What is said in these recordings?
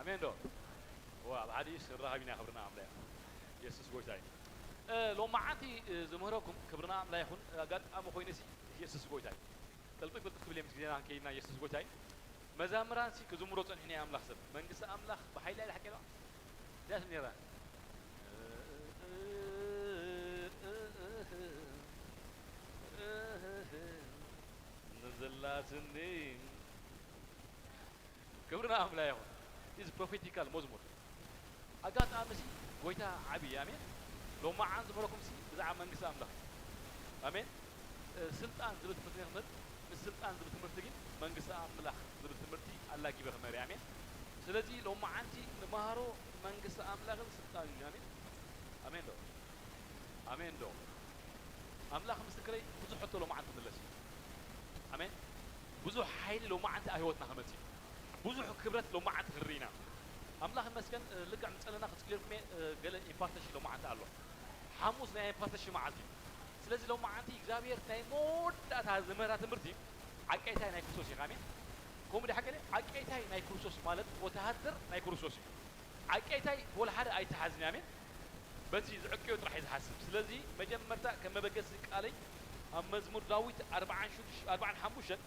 ኣሜን ዶ? ዋ፣ ኣብ ሓደ ኢየሱስ ንራኸብ ኢና። ክብርና ኣምላኽ። ኢየሱስ ጎይታ እዩ። እ፣ ሎማዓንቲ፣ እ፣ ዝምህረኩም ክብርና ኣምላኽ ይኹን። ኣጋጣሚ ኮይነ ሲ ኢየሱስ ጎይታ እዩ። ቅልጥፍ ቅልጥፍ ክብል እየ ምስ ግዜና ከይድና ኢየሱስ ጎይታ እዩ። መዛምራን ሲ ክዝምሮ ጸኒሑ ናይ ኣምላኽ ሰብ። መንግስቲ ኣምላኽ ብሓይሊ ኣይላ ሓቂ ኢልዋ። እዚኣ ስም ነይራ። ንዘላትኒ ክብሪ ንኣምላኽ ይኹን። እዚ ፕሮፌቲካል መዝሙር። ኣጋጣሚ ሲ ጎይታ ዓብዪ፣ ኣሜን። ሎማዓን ዝመረኩም ሲ ብዛዕባ መንግስቲ ኣምላኽ እዩ። ኣሜን። እ፣ ስልጣን ዝብል ትምህርቲ ንክምህር፣ ምስ ስልጣን ዝብል ትምህርቲ ግን መንግስቲ ኣምላኽ ዝብል ትምህርቲ ኣላጊበ ክምህር እየ። ኣሜን። ስለዚ ሎማዓንቲ ንመሃሮ መንግስቲ ኣምላኽን ስልጣን እዩ። ኣሜን። ኣሜን ዶ? ኣሜን ዶ? ኣምላኽ ምስክረይ፣ ብዙሕ ሕቶ ሎማዓንቲ ክምለስ እዩ። ኣሜን። ብዙሕ ሓይሊ ሎማዓንቲ ኣብ ህይወትና ክመጽእ እዩ። ብዙሕ ክብረት ሎማዓንቲ ክንርኢ ኢና። ኣምላኽ ይመስገን፣ እ፣ ልክዕ ምጸለና ክጽልየልኩም እየ፣ እ፣ ገለ ኢምፓርቴሽን ሎማዓንቲ ኣሎ። ሓሙስ ናይ ኢምፓርቴሽን መዓልቲ እዩ። ስለዚ ሎማዓንቲ እግዚኣብሔር ናይ መወዳእታ ዝምህራ ትምህርቲ ዓቀይታይ ናይ ክርስቶስ ኢኻ። ኣሜን። ከምኡ ድሓ ገለ ዓቀይታይ ናይ ክርስቶስ ማለት ወተሃደር ናይ ክርስቶስ እዩ። ዓቀይታይ ወላ ሓደ ኣይተሓዝን። ኣሜን። በቲ ዝዕቅዮ ጥራሕ እዩ ዝሓስብ። ስለዚ መጀመርታ ከም መበገሲ ቃለይ ኣብ መዝሙር ዳዊት ኣርብዓን ሽዱሽተ፣ ኣርብዓን ሓሙሽተን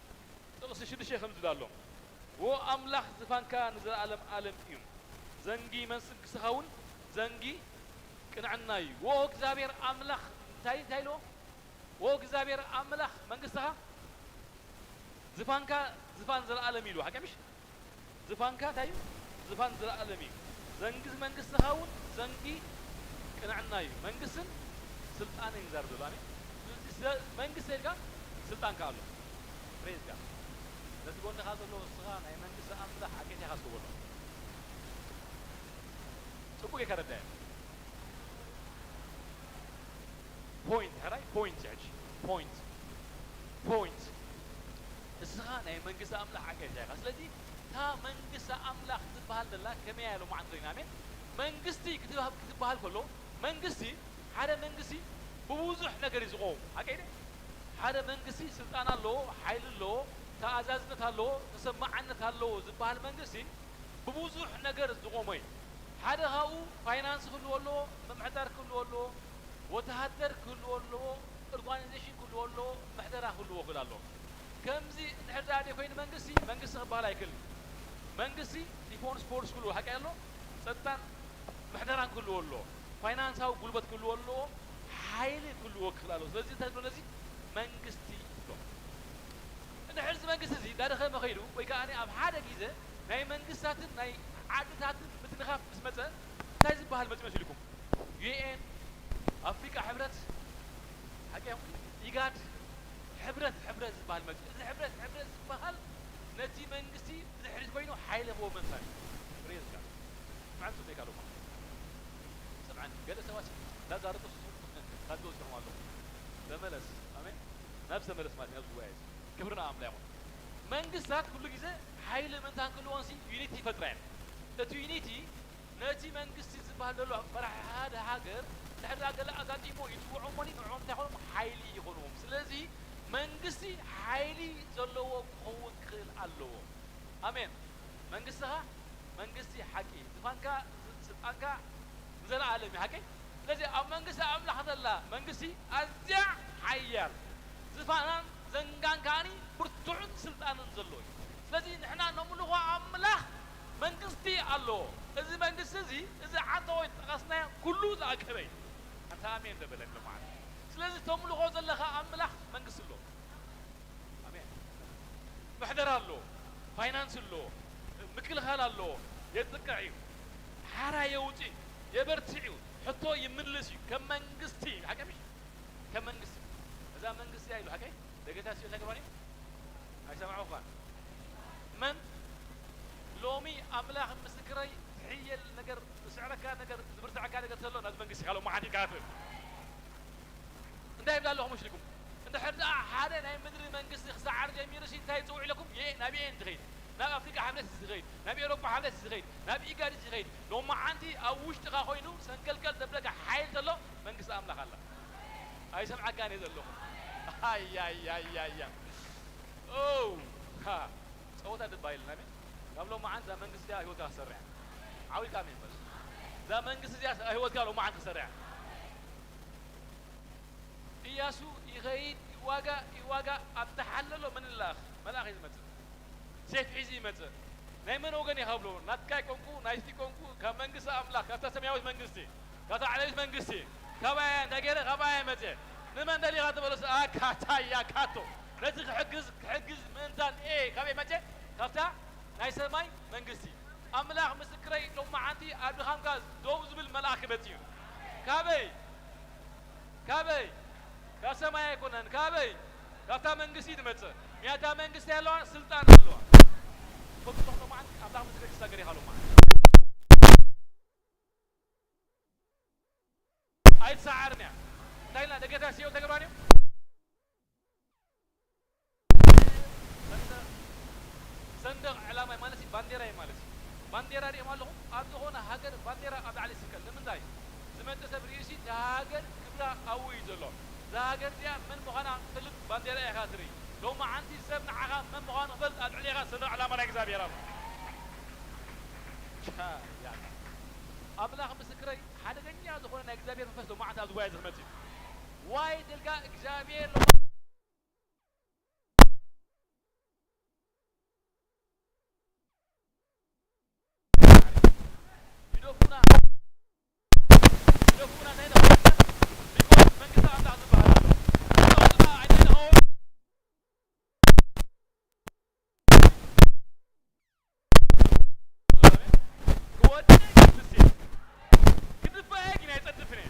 ጥቕሲ ሽዱሽተ ከምዚ ዝብል ኣሎ። ዎ ኣምላኽ ዝፋንካ ንዘለኣለም ኣለም እዩ። ዘንጊ መንግስትኻ እውን ዘንጊ ቅንዕና እዩ። ዎ እግዚኣብሔር ኣምላኽ እንታይ፣ እንታይ ኢልዎ? ዎ እግዚኣብሔር ኣምላኽ መንግስትኻ ዝፋንካ ዝፋን ዘለኣለም እዩ ኢልዎ። ሓቂ ምሽ? ዝፋንካ እንታይ እዩ? ዝፋን ዘለኣለም እዩ። ዘንጊ መንግስትኻ እውን ዘንጊ ቅንዕና እዩ። መንግስትን ስልጣንን እዩ ዝዛረብ ዘሎ። ኣሜን። ስለዚ ስለ-፣ መንግስቲ ኢልካ ስልጣንካ ኣሎ። ፕሬዝ ጋድ። ነቲ ጎንኻ ዘሎ ንስኻ ናይ መንግስቲ ኣምላኽ ዓቀይታ ኢኻ ዝገብሮ። ጽቡቕ ጌርካ ረዳየ። ፖይንት፣ ሕራይ ፖይንት፣ ሕጂ ፖይንት፣ ፖይንት። ንስኻ ናይ መንግስቲ ኣምላኽ ዓቀይታ ኢኻ። ስለዚ እታ መንግስቲ ኣምላኽ ትበሃል ዘላ ከመይ እያ ሎማዓንቲ ርኢና? ኣሜን። መንግስቲ ክትበሃል፣ ክትበሃል ከሎ፣ መንግስቲ፣ ሓደ መንግስቲ ብብዙሕ ነገር እዩ ዝቐውም። ሓቀይ ድዩ? ሓደ መንግስቲ ስልጣን ኣለዎ፣ ሓይሊ ኣለዎ፣ ተኣዛዝነት ኣለዎ፣ ተሰማዓነት ኣለዎ ዝበሃል መንግስቲ ብብዙሕ ነገር ዝቖመ እዩ። ሓደ ካብኡ ፋይናንስ ክህልዎ ኣለዎ፣ ምምሕዳር ክህልዎ ኣለዎ፣ ወተሃደር ክህልዎ ኣለዎ፣ ኦርጋናይዜሽን ክህልዎ ኣለዎ፣ ምሕደራ ክህልዎ ክእል ኣለዎ። ከምዚ እንድሕር ደኣ ደይኮይኑ መንግስቲ፣ መንግስቲ ክበሃል ኣይክእልን። መንግስቲ ዲፎንስ ፎርስ ክህልዎ ሓቂ ኣሎ፣ ጸጥታን ምሕደራን ክህልዎ ኣለዎ፣ ፋይናንሳዊ ጉልበት ክህልዎ ኣለዎ፣ ሓይሊ ክህልዎ ክኽእል ኣለዎ። ስለዚ እንታይ ትብሎ ነዚ መንግስቲ ይብሎ። እንድሕር እዚ መንግስቲ እዚ እንዳደኸመ ከይዱ ወይ ከኣ ኣብ ሓደ ግዜ ናይ መንግስታትን ናይ ዓድታትን ምትንኻፍ ምስ መጸ እንታይ ዝበሃል መጺኡ መሲልኩም? ዩ ኤን፣ ኣፍሪቃ ሕብረት፣ ሓቂ ኢኹም? ኢጋድ፣ ሕብረት፣ ሕብረት ዝበሃል መጺኡ። እዚ ሕብረት፣ ሕብረት ዝበሃል ነቲ መንግስቲ ብድሕሪት ኮይኑ ሓይሊ ክህቦ ምእንታን እዩ። ፕሬዝ ጋድ። ስምዓኒ ጽቡቕ ኢልካ ኣለኹ። ስምዓኒ፣ ገለ ሰባት እንዳዛረቡ ካብ ዝበዝሖም ኣለኹ። ተመለስ። ኣሜን። ናብዚ ተመለስ ማለት እዩ፣ ናብዚ ጉባኤ እዚ። ክብሪ ንኣምላኽ ይኹን። መንግስታት ኩሉ ግዜ ሓይሊ ምእንታን ክህልወንሲ ዩኒቲ ይፈጥራ እየን። እቲ ዩኒቲ ነቲ መንግስቲ ዝበሃል ዘሎ መራሒ ሓደ ሃገር እንድሕር ደኣ ገለ ኣጋጢሞ ይጽውዖሞኒ ንዕኦም እንታይ ይኾኖም? ሓይሊ ይኾንዎም። ስለዚ መንግስቲ ሓይሊ ዘለዎ ክኸውን ክኽእል ኣለዎ። ኣሜን። መንግስትኻ መንግስቲ ሓቂ፣ ዝፋንካ፣ ስልጣንካ ንዘለኣለም እዩ። ሓቂ። ስለዚ ኣብ መንግስቲ ኣምላኽ ዘላ መንግስቲ ኣዝያ ሓያል፣ ዝፋናን ዘንጋን ከኣኒ ብርቱዕን ስልጣንን ዘለዎ እዩ። ስለዚ ንሕና ነምልኾ ኣምላኽ መንግስቲ ኣለዎ። እዚ መንግስቲ እዚ፣ እዚ ዓንተቦይ ዝጠቐስናዮ ኩሉ ዝኣከበ እዩ። ኣንታ ኣሜን ዶ በለኒ ሎማዓንቲ። ስለዚ ተምልኾ ዘለኻ ኣምላኽ መንግስቲ ኣለዎ። ኣሜን። ምሕደራ ኣለዎ፣ ፋይናንስ ኣለዎ፣ ምክልኻል ኣለዎ፣ የጥቅዕ እዩ፣ ሓራ የውፅእ እዩ፣ የበርትዕ እዩ፣ ሕቶ ይምልስ እዩ። ከም መንግስቲ ሓቂ ምሽ? ከም መንግስቲ። እዛ መንግስቲ እያ ኢሉ ሓቂ? ደገታ ሲዮ ተግባር እዩ። ኣይሰማዕኹ እኳ። መን? ሎሚ ኣምላኽ ምስክረይ፣ ዝሕየል ነገር፣ ዝስዕረካ ነገር፣ ዝብርትዐካ ነገር ተሎ፣ ናብዚ መንግስቲ ካልኦ መዓት ኢልካ ኣትርፍ። እንታይ ይብል ኣለኹም መስልኩም? እንድሕር ደኣ ሓደ ናይ ምድሪ መንግስቲ ክሰዓር ጀሚሩ ሲ እንታይ ይጽውዕ ኢለኩም? የኤ-፣ ናብ የኤን ዝኸይድ፣ ናብ ኣፍሪቃ ሕብረት ዝኸይድ፣ ናብ ኤውሮጳ ሕብረት ዝኸይድ፣ ናብ ኢጋድ ዝኸይድ፣ ሎማዓንቲ ኣብ ውሽጥኻ ኮይኑ ሰንከልከል ዘብለካ ሓይል ተሎ መንግስቲ ኣምላኽ ኣላ። ኣይሰምዓካን እየ ዘለኹ። ኣያያያያ። ኦ፣ ሃ፣ ጸወታ ድባይልና፣ ኣሜን። ካብ ሎማዓንቲ እዛ መንግስቲ እያ ህይወትካ ክትሰርሕ። ዓው ኢልካ ኣሜን በል። እዛ መንግስቲ እዚኣ ኣብ ህይወትካ ሎማዓንቲ ክሰርሕ። ኢያሱ ይኸይድ፣ ይዋጋእ፣ ይዋጋእ፣ ኣብ ዝሓለሎ መን ይለኣኽ? መልኣኽ እዩ ዝመጽእ። ሴፍ ሒዙ ይመጽእ። ናይ መን ወገን ኢኻ ብሎ፣ ናትካ ኣይኮንኩ፣ ናይቲ ኮንኩ፣ ካብ መንግስቲ ኣምላኽ፣ ካብታ ሰማያዊት መንግስቲ፣ ካብታ ዓለዊት መንግስቲ፣ ካባይ እያ፣ እንታይ ገይረ፣ ካባይ እያ መጽየ። ንመን ደሊኻ ትበሎ፣ ኣካታ እያ ካቶ። ነቲ ክሕግዝ፣ ክሕግዝ ምእንታን፣ ኤ፣ ካበይ መጽየ? ካብታ ናይ ሰማይ መንግስቲ። ኣምላኽ ምስክረይ፣ ሎማዓንቲ ኣብ ድኻምካ ደው ዝብል መልኣኽ ክመጽእ እዩ። ካበይ? ካበይ? ካብ ሰማይ ኣይኮነን። ካበይ? ካብታ መንግስቲ እዩ ዝመጽእ። ምኽንያቱ እታ መንግስቲ ኣለዋ፣ ስልጣን ኣለዋ። ፈትሖም ሎማዓንቲ ኣምላኽ ምስክረይ ክሳገር ኢኻ ሎማዓንቲ። ኣይትሰዓርን እያ። እንታይ ኢልና ደገታት ሲኦል ተገብራ ድዮም? ሰንደቕ፣ ሰንደቕ ዕላማ ማለት እዩ፣ ባንዴራ እዩ ማለት እዩ። ባንዴራ ሪኦም ኣለኹም፣ ኣብ ዝኾነ ሃገር ባንዴራ ኣብ ላዕሊ ይስቀል። ንምንታይ? ዝመጽእ ሰብ ርእዩ ሲ እታ ሃገር ክብራ ኣብኡ እዩ ዘሎ። እዛ ሃገር እዚኣ መን ምዃና ክትፈልጥ ባንዴራ ኢኻ ትርኢ። ሎማዓንቲ ሰብ ንዓኻ መን ምዃኑ ክፈልጥ ኣብ ልዕሌኻ ሰንደቕ ዕላማ ናይ እግዚኣብሔር ኣሎ። ቻ፣ ያ። ኣምላኽ ምስክረይ፣ ሓደገኛ ዝኾነ ናይ እግዚኣብሔር መንፈስ ሎማዓንቲ ኣብዚ ጉባኤ እዚ ክመጽእ እዩ። ዋይ ኢልካ እግዚኣብሔር ሎ-፣ ግደፉና፣ ግደፉና፣ እንታይ ንኸውን? ቢኮዝ መንግስቲ ኣምላኽ ዝበሃል ኣሎ። ግደፉና፣ እንታይ ንኸውን? ክወድእ ክድፍስ እየ። ክድፋእ ግን ኣይጸድፍን እየ።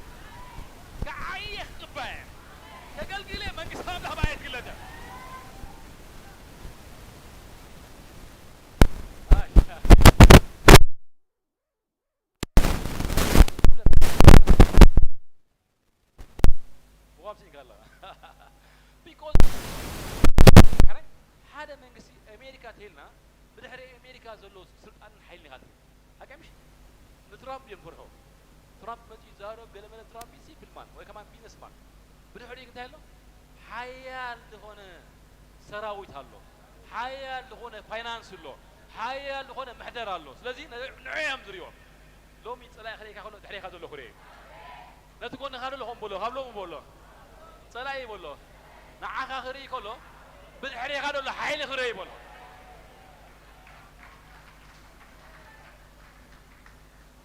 ክዓየ ክቕባእ እየ። ከገልግል እየ፣ መንግስቲ ኣምላኽ ብኣየ ትግለጸ። ኣይ፣ ኣይ። ብቋም ስኢንካ ኣለኻ። ቢኮዝ፣ ሕራይ፣ ሓደ መንግስቲ ኣሜሪካ ተይልና፣ ብድሕሪ ኣሜሪካ ዘሎ ስልጣንን ሓይልን ኢኻ ትርኢ። ሓቂ ምሽ? ንትራምፕ እዮም ዝፈርሑ። ትራምፕ መጺኡ ይዛረብ፣ ገለመለ፣ ትራምፕ ሲምፕል ማን ወይ ከማን ቢዝነስ ማን። ብድሕሪኡ እንታይ ኣሎ? ሓያል ዝኾነ ሰራዊት ኣሎ። ሓያል ዝኾነ ፋይናንስ ኣሎ። ሓያል ዝኾነ መሕደር ኣሎ። ስለዚ ነ-፣ ንዑ እዮም ዝርእይዎ። ሎሚ ጸላኢ ክርእየካ ከሎ ድሕሬኻ ዘሎ ክርእዮ እዩ። ነቲ ጎንኻ ዘሎ ከም በሎ፣ ካብ ሎሚ በሎ። ጸላኢ በሎ። ንዓኻ ክርኢ ከሎ ብድሕሬኻ ዘሎ ሓይሊ ክርእዮ በሎ።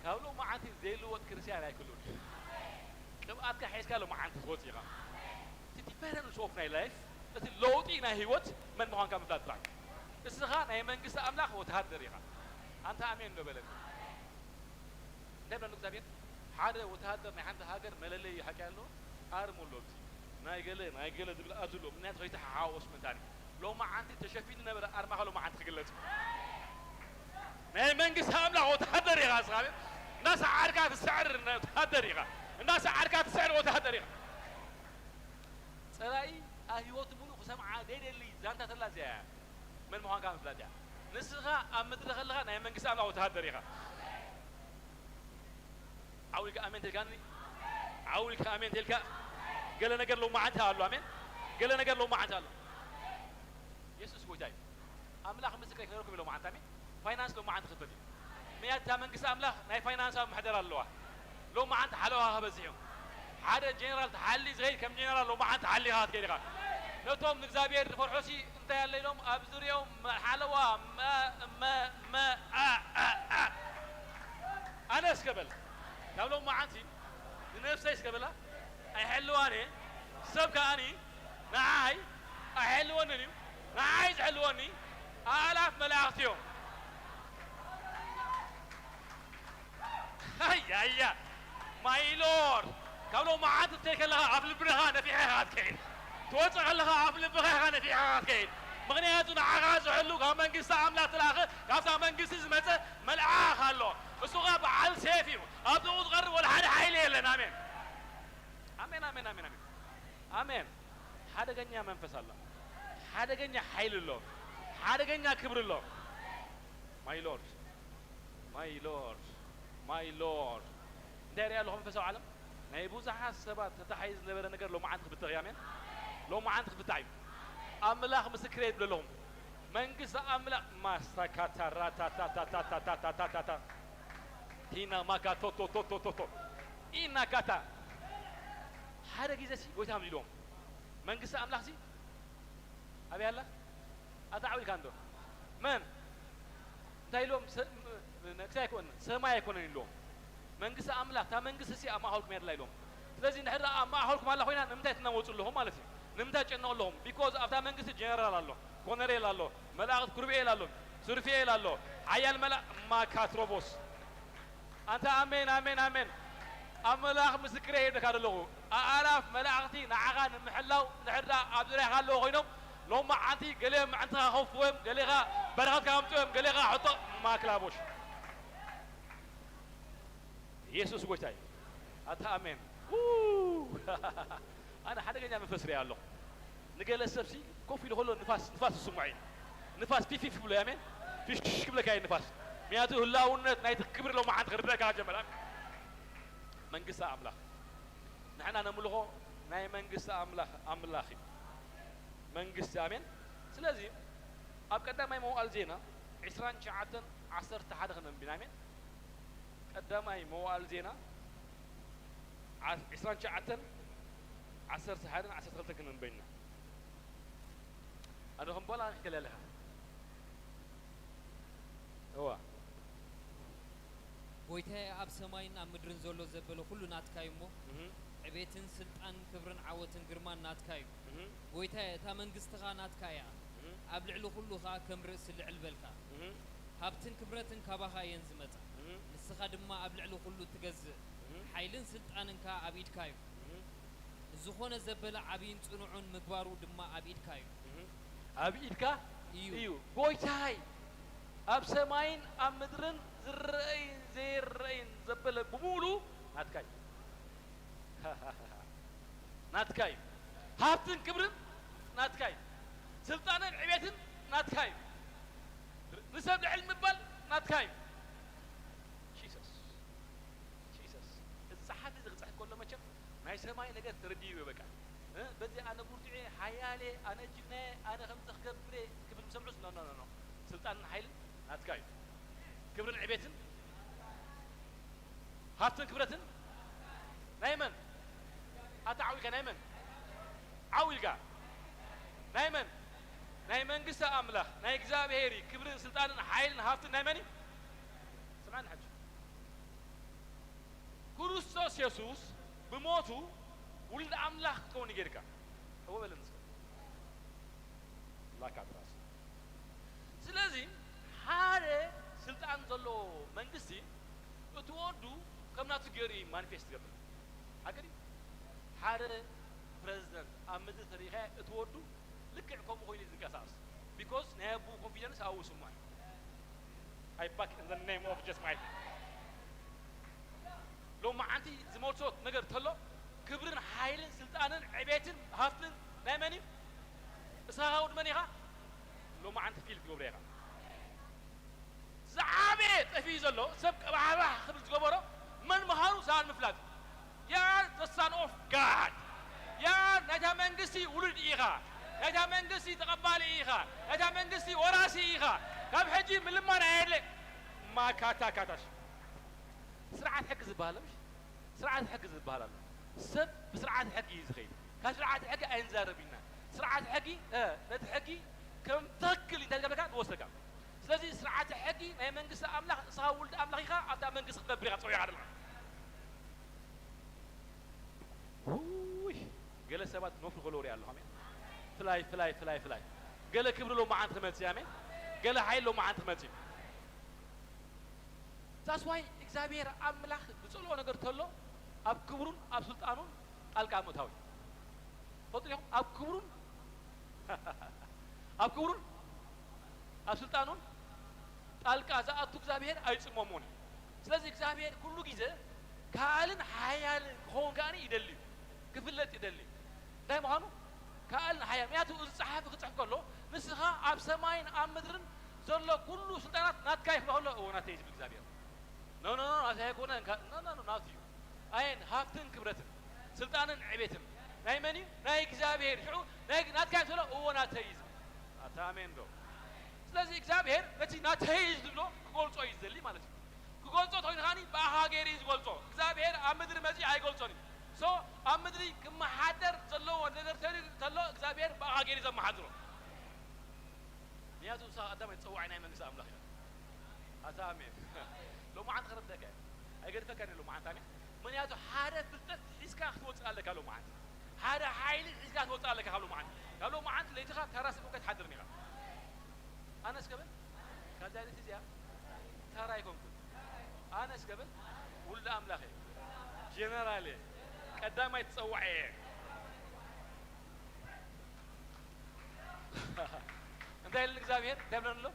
ካብ ሎማዓንቲ ዘይልወጥ ክርስትያን ኣይክሉን። ቅብኣትካ ሒዝካ ሎማዓንቲ ክትወጽእ ኢኻ። እቲ ዲፈረንስ ኦፍ ናይ ላይፍ፣ እቲ ለውጢ ናይ ህይወት መን ምዃንካ ምፍላጥ ጥራይ። እስኻ ናይ መንግስቲ ኣምላኽ ወተሃደር ኢኻ። ኣንታ ኣሜን ዶ በለኒ። እንታይ ብለሉ እግዚኣብሔር? ሓደ ወተሃደር ናይ ሓንቲ ሃገር መለለዪ ሓቂ ኣሎ፣ ኣርሙ ኣሎ። ኣብዚ ናይ ገለ፣ ናይ ገለ ዝብል ኣዝ ኣሎ። ምክንያቱ ከይተሓዋወስ ምእንታን እዩ። ሎማዓንቲ ተሸፊኑ ነበረ ኣርማኻ ሎማዓንቲ ክግለጽ። ናይ መንግስቲ ኣምላኽ ወተሃደር ኢኻ እስኻ። እንዳሰዓርካ ትስዕር ወተሃደር ኢኻ። እንዳሰዓርካ ትስዕር ወተሃደር ኢኻ። ጸላኢ ኣብ ህይወቱ ምሉእ ክሰምዓ ዘይደሊ ዛንታ ተላ እዚኣ እያ። መን ምዃንካ ምፍላጥ እያ። ንስኻ ኣብ ምድሪ ከለኻ ናይ መንግስቲ ኣምላኽ ወተሃደር ኢኻ። ዓው ኢልካ ኣሜን ተልካኒ? ዓው ኢልካ ኣሜን ተልካ? ገለ ነገር ሎማዓንቲ ኣሎ። ኣሜን። ገለ ነገር ሎማዓንቲ ኣሎ። የሱስ ጎይታ እዩ። ኣምላኽ ምስክረይ ክነግረኩም እዩ ሎማዓንቲ። ኣሜን። ፋይናንስ ሎማዓንቲ ክፈት እዩ። ምክንያቱ እታ መንግስቲ ኣምላኽ ናይ ፋይናንሳዊ ምሕደራ ኣለዋ። ሎማዓንቲ ሓለዋ ክበዝሕ እዩ። ሓደ ጀነራል ተሓሊ ዝኸይድ ከም ጀነራል ሎማዓንቲ ተሓሊኻ ክትከይድ ኢኻ። ነቶም ንእግዚኣብሔር ዝፈርሑሲ እንታይ ኣለ ኢሎም ኣብ ዙርያኦም ሓለዋ መ-፣ መ-፣ መ-፣ ኣ-፣ ኣ-፣ ኣ-። ኣነ እስከ በል፣ ካብ ሎማዓንቲ ንነብሰይ እስከ በላ ኣይሕልዋን እየ። ሰብ ከኣኒ ንዓይ ኣይሕልወንን እዩ። ንዓይ ዝሕልወኒ ኣእላፍ መላእኽቲ እዮም። ኣያያ፣ ማይ ሎርድ፣ ካብ ሎማዓንቲ ክትከይድ ከለኻ ኣፍ ልብኻ ነፊሕኻ ኢኻ ትከይድ። ትወጽእ ከለኻ ኣፍ ልብኻ ኢኻ ነፊሕኻ ኢኻ ትከይድ። ምኽንያቱ ንዓኻ ዝሕሉ ካብ መንግስቲ ኣምላኽ ትለኣኸ፣ ካብታ መንግስቲ ዝመጸ መልኣኽ ኣሎ። እሱ ኸኣ በዓል ሴፍ እዩ። ኣብ ጥቕኡ ዝቐርብ ወላ ሓደ ሓይሊ የለን። ኣሜን። ኣሜን፣ ኣሜን፣ ኣሜን፣ ኣሜን። ኣሜን። ሓደገኛ መንፈስ ኣሎ። ሓደገኛ ሓይሊ ኣሎ። ሓደገኛ ክብሪ ኣሎ። ማይ ሎርድ፣ ማይ ሎርድ፣ ማይ ሎርድ። እንታይ ሪኣ ኣለኹ መንፈሳዊ ዓለም? ናይ ብዙሓት ሰባት ተታሒዙ ዝነበረ ነገር ሎማዓንቲ ክፍታሕ እዩ። ኣሜን። ሎማዓንቲ ክፍታሕ እዩ። ኣምላኽ ምስክረይ ይብል ኣለኹም። መንግስቲ ኣምላኽ ማስታካታ ራታታታታታታታታታ። ቲና ማካ ቶቶቶቶቶቶ ኢና ካታ። ሓደ ግዜ ሲ ጎይታ ምዚ ኢልዎም፣ መንግስቲ ኣምላኽ ሲ ኣበይ ኣላ? ኣታ ዓው ኢልካ እንዶ መን እንታይ ኢልዎም? ሰ- ም- ም- ክሳይ ኣይኮን ሰማይ ኣይኮነን ኢልዎም። መንግስቲ ኣምላኽ እታ መንግስቲ ሲ ኣብ ማእኸልኩም እያ ዘላ ኢልዎም። ስለዚ ንሕና ኣብ ማእኸልኩም ኣላ ኮይና ንምንታይ ትናወፁ ኣለኹም ማለት እዩ? ንምንታይ ትጨነቑ ኣለኹም? ቢኮዝ ኣብታ መንግስቲ ጀነራል ኣሎ፣ ኮነሬል ኣሎ፣ መላእኽት ኩርቤኤል ኣሎ፣ ሱርፌኤል ኣሎ፣ ሓያል መላ ማካትሮቦስ። ኣንታ ኣሜን ኣሜን ኣሜን። ኣምላኽ ምስክረይ ይብለካ ዘለኹ፣ ኣኣላፍ መላእኽቲ ንዓኻ ንምሕላው ንሕዳ ኣብ ዙርያኻ ኣለዉ ኮይኖም፣ ሎማዓንቲ ገለ ምዕንትኻ ከፍዎም፣ ገሌኻ በረኸትካ ኣምፅኦም፣ ገሌኻ ሕቶ ማክላቦሽ። ኢየሱስ ጎይታ እዩ። ኣታ ኣሜን። ው! ኣነ ሓደገኛ መንፈስ ሪኣ ኣለኹ። ንገለ ሰብሲ ኮፍ ኢሉ ከሎ ንፋስ ንፋስ ይስምዖ እዩ። ንፋስ ፊፊፍ ብሎ ኣሜን። ፊሽ ክብለካ እዩ ንፋስ። ምክንያቱ ህላውነት ናይቲ ክብሪ ሎማዓንቲ ክርደእካ ጀመር። ኣሜን። መንግስቲ ኣምላኽ ንሕና ነምልኾ ናይ መንግስቲ ኣምላኽ ኣምላኽ እዩ። መንግስቲ ኣሜን። ስለዚ ኣብ ቀዳማይ መዋዕል ዜና ዕስራን ትሽዓተን ዓሰርተ ሓደ ክነንብና ኣሜን። ቀዳማይ መዋዕል ዜና ዓ- ዕስራን ትሽዓተን ዓሰርተ ሓደን ዓሰርተ ክልተን ክነንበይና ኣነ ከም ቦላ ንሕከል ኣለኻ እዋ ጎይታየ፣ ኣብ ሰማይን ኣብ ምድርን ዘሎ ዘበለ ኩሉ ናትካ እዩ እሞ፣ እህ፣ ዕቤትን ስልጣንን ክብርን ዓወትን ግርማን ናትካ እዩ። እህ፣ ጎይታየ፣ እታ መንግስትኻ ናትካ እያ። እህ፣ ኣብ ልዕሊ ኩሉ ኸኣ ከም ርእሲ ልዕል በልካ። እህ፣ ሃብትን ክብረትን ካባኻ እየን ዝመጻ። እህ፣ ንስኻ ድማ ኣብ ልዕሊ ኩሉ ትገዝእ። እህ፣ ሓይልን ስልጣንን ከኣ ኣብ ኢድካ እዩ። እህ፣ ንዝኾነ ዘበለ ዓብይን ጽኑዑን ምግባሩ ድማ ኣብ ኢድካ እዩ። እህ። ኣብ ኢድካ እዩ። እዩ ጎይታይ። ኣብ ሰማይን ኣብ ምድርን ዝረአይን ዘይረአይን ዘበለ ብምሉ ናትካ እዩ። ናትካ እዩ። ሃብትን ክብርን ናትካ እዩ። ስልጣንን ዕቤትን ናትካ እዩ። ንሰብ ልዕል ምባል ናትካ እዩ። ጂሰስ ጂሰስ። እዚ ጸሓፊ እዚ ክጽሕፍ ከሎ መቸም ናይ ሰማይ ነገር ተረዲእዎ በቃ። እ፣ በዚ ኣነ ብርቱዕ እየ፣ ሓያል እየ፣ ኣነ ጅግና እየ፣ ኣነ ከምዚ ክገብር እየ ክብል ዝሰምዑስ ኖ ኖ ኖ ኖ። ስልጣንን ሓይልን ናትካ እዩ። ክብርን ዕቤትን ሃብትን ክብረትን ናይ መን? ኣታ ዓው ኢልካ ናይ መን? ዓው ኢልካ ናይ መን? ናይ መንግስቲ ኣምላኽ ናይ እግዚኣብሔር እዩ። ክብርን ስልጣንን ሓይልን ሃብትን ናይ መን እዩ? ስምዓኒ ሕጂ። ክርስቶስ የሱስ ብሞቱ ውሉድ ኣምላኽ ክትከውን እዩ ጌርካ። እወ በለኒ እስከ። ላካ ትራስ። ስለዚ ሓደ ስልጣን ዘለዎ መንግስቲ እቲ ወዱ ከም ናቱ ገይሩ እዩ ማኒፌስት ዝገብር። ሓቂ ድዩ? ሓደ ፕረዚደንት ኣብ ምድሪ ተሪኢኻዮ እቲ ወዱ ልክዕ ከምኡ ኮይኑ እዩ ዝንቀሳቐስ። ቢኮዝ ናይ ኣቦኡ ኮንፊደንስ ኣብኡ ይስምዖ እዩ። I back in the name of Jesus Christ። ሎማዓንቲ ዝመልሶ ነገር ተሎ ክብርን ሓይልን ስልጣንን ዕቤትን ሃፍትን ናይ መን እዩ? እስኻ ወዲ መን ኢኻ? ሎማዓንቲ ፊል ትገብሮ ኢኻ። ዝዓበየ ጠፊኡ ዘሎ ሰብ ቀባሕባሕ ክብል ዝገበሮ መን ምዃኑ ሰኣን ምፍላጥ። You are the son of God። You are ናይታ መንግስቲ ውሉድ ኢኻ። ናይታ መንግስቲ ተቐባሊ ኢኻ። ናይታ መንግስቲ ወራሲ ኢኻ። ካብ ሕጂ ምልማን ኣየድለ። ማካታ ካታሽ። ስርዓት ሕጊ ዝበሃል ኣሎ፣ ምሽ? ስርዓት ሕጊ ዝበሃል ኣሎ። ሰብ ብስርዓት ሕጊ እዩ ዝኸይድ። ካብ ስርዓት ሕጊ ኣይንዛረብ ኢና። ስርዓት ሕጊ፣ እ፣ ነቲ ሕጊ ከም ትኽክል እንታይ ዝገብረካ ዝወስደካ። ስለዚ ስርዓት ሕጊ ናይ መንግስቲ ኣምላኽ፣ ንስኻ ውሉድ ኣምላኽ ኢኻ፣ ኣብታ መንግስቲ ክትነብር ኢኻ ጸዊዕካ ዘለኻ። ውይ፣ ገለ ሰባት ነፍሩ ከለዉ ሪኣ ኣለኹ። ኣሜን። ፍላይ፣ ፍላይ፣ ፍላይ፣ ፍላይ። ገለ ክብሪ ሎማዓንቲ ክመጽእ፣ ኣሜን። ገለ ሓይሊ ሎማዓንቲ ክመጽእ። That's why እግዚኣብሔር ኣምላኽ ዝጸልኦ ነገር ተሎ ኣብ ክብሩን ኣብ ስልጣኑን ጣልቃ ምእታው እዩ። ትፈልጡ ዲኹም? ኣብ ክብሩን ኣብ ክብሩን ኣብ ስልጣኑን ጣልቃ ዝኣቱ እግዚኣብሔር ኣይጽመሞን እዩ። ስለዚ እግዚኣብሔር ኩሉ ግዜ ከኣልን ሓያልን ክኸውን ከኣ ይደሊ እዩ፣ ክፍለጥ ይደሊ እዩ። እንታይ ምዃኑ ከኣልን ሓያል። ምክንያቱ እዚ ጸሓፊ ክጽሕፍ ከሎ ንስኻ ኣብ ሰማይን ኣብ ምድርን ዘሎ ኩሉ ስልጣናት ናትካ እዩ ክብሎ ከሎ እዎ ናተይ እዩ ዝብል እግዚኣብሔር። ኖ ኖ ኖ ናተይ ኣይኮነን፣ ኖ ኖ ኖ ናቱ እዩ። ኣየን ሃብትን ክብረትን ስልጣንን ዕቤትን ናይ መን እዩ? ናይ እግዚኣብሔር። ሽዑ ናይ ናትካ እዩ ዝብሎ እዎ ናተይ እዩ ዝብል። ኣታ ኣሜን ዶ? ስለዚ እግዚኣብሔር ነቲ ናተይ እዩ ዝብሎ ክገልጾ እዩ ዝደሊ ማለት እዩ። ክገልጾ ተኮይኑ ከኣኒ ብኣ ገይሩ እዩ ዝገልጾ። እግዚኣብሔር ኣብ ምድሪ መጺኡ ኣይገልጾን እዩ። So ኣብ ምድሪ ክመሓደር ዘለዎ ነገር ተሪኡ ተሎ እግዚኣብሔር ብኣኻ ገይሩ ዘመሓድሮ። ምክንያቱ ንስኻ ቀዳማይ ተጸዋዒ ናይ መንግስቲ ኣምላኽ ኢኻ። ኣታ ኣሜን። ሎማዓንቲ ክረደካ እየ። ኣይገድፈካን እየ ሎማዓንቲ ኣሜን። ምክንያቱ ሓደ ፍልጠት ሒዝካ ክትወጽእ ኣለካ ሎማዓንቲ። ሓደ ሓይሊ ሒዝካ ክትወጽእ ኣለካ ካብ ሎማዓንቲ። ካብ ሎማዓንቲ ለይትኻ ተራ ሰብ ኮይንካ ትሓድርን ኢኻ። ኣነስ ከብል ካብዛ ለይቲ እዚኣ ተራ ኣይኮንኩን። ኣነስ ከብል ውሉድ ኣምላኽ እየ። ጀነራል እየ። ቀዳማይ ተጸዋዒ እየ። እንታይ ኢልን እግዚኣብሔር እንታይ ብለን ኣሎ?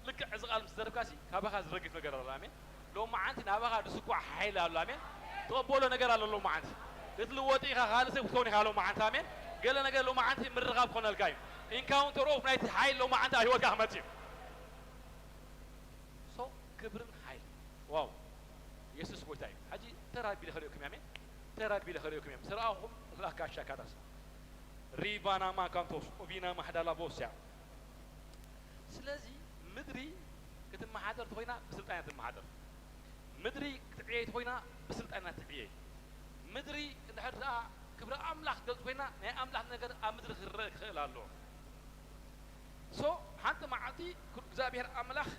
ልክዕ እዚ ቃል ምስ ዘረብካሲ ካባኻ ዝረግፍ ነገር ኣሎ። ኣሜን። ሎማዓንቲ ናባኻ ድስኳዕ ሓይሊ ኣሎ። ኣሜን። ትቐበሎ ነገር ኣሎ ሎማዓንቲ። ክትልወጥ ኢኻ፣ ካልእ ሰብ ክትከውን ኢኻ ሎማዓንቲ። ኣሜን። ገለ ነገር ሎማዓንቲ ምርኻብ ክኾነልካ እዩ። ኢንካውንተር ኦፍ ናይቲ ሓይሊ ሎማዓንቲ ኣብ ህይወትካ ክመጽእ እዩ። ሶ ክብርን ሓይሊ። ዋው። የሱስ ጎይታ እዩ። ሕጂ ተራ ቢለ ከርእየኩም እየ። ኣሜን። ተራ ቢለ ከርእየኩም እየ። ምስ ረኣኹም ላካሻ ካዳስ ሪባና ማካንቶስ ኦቪና ማሕዳላ ቦስያ። ስለዚ ምድሪ ክትመሓደር ተኾይና ብስልጣን እያ ትመሓደር። ምድሪ ክትዕየይ ተኾይና ብስልጣን እያ ትዕየይ። ምድሪ እንድሕር ደኣ ክብሪ ኣምላኽ ክትገልጽ ኮይና ናይ ኣምላኽ ነገር ኣብ ምድሪ ክረአ ክኽእል ኣለዎ። ሶ ሓንቲ መዓልቲ እግዚኣብሔር ኣምላኽ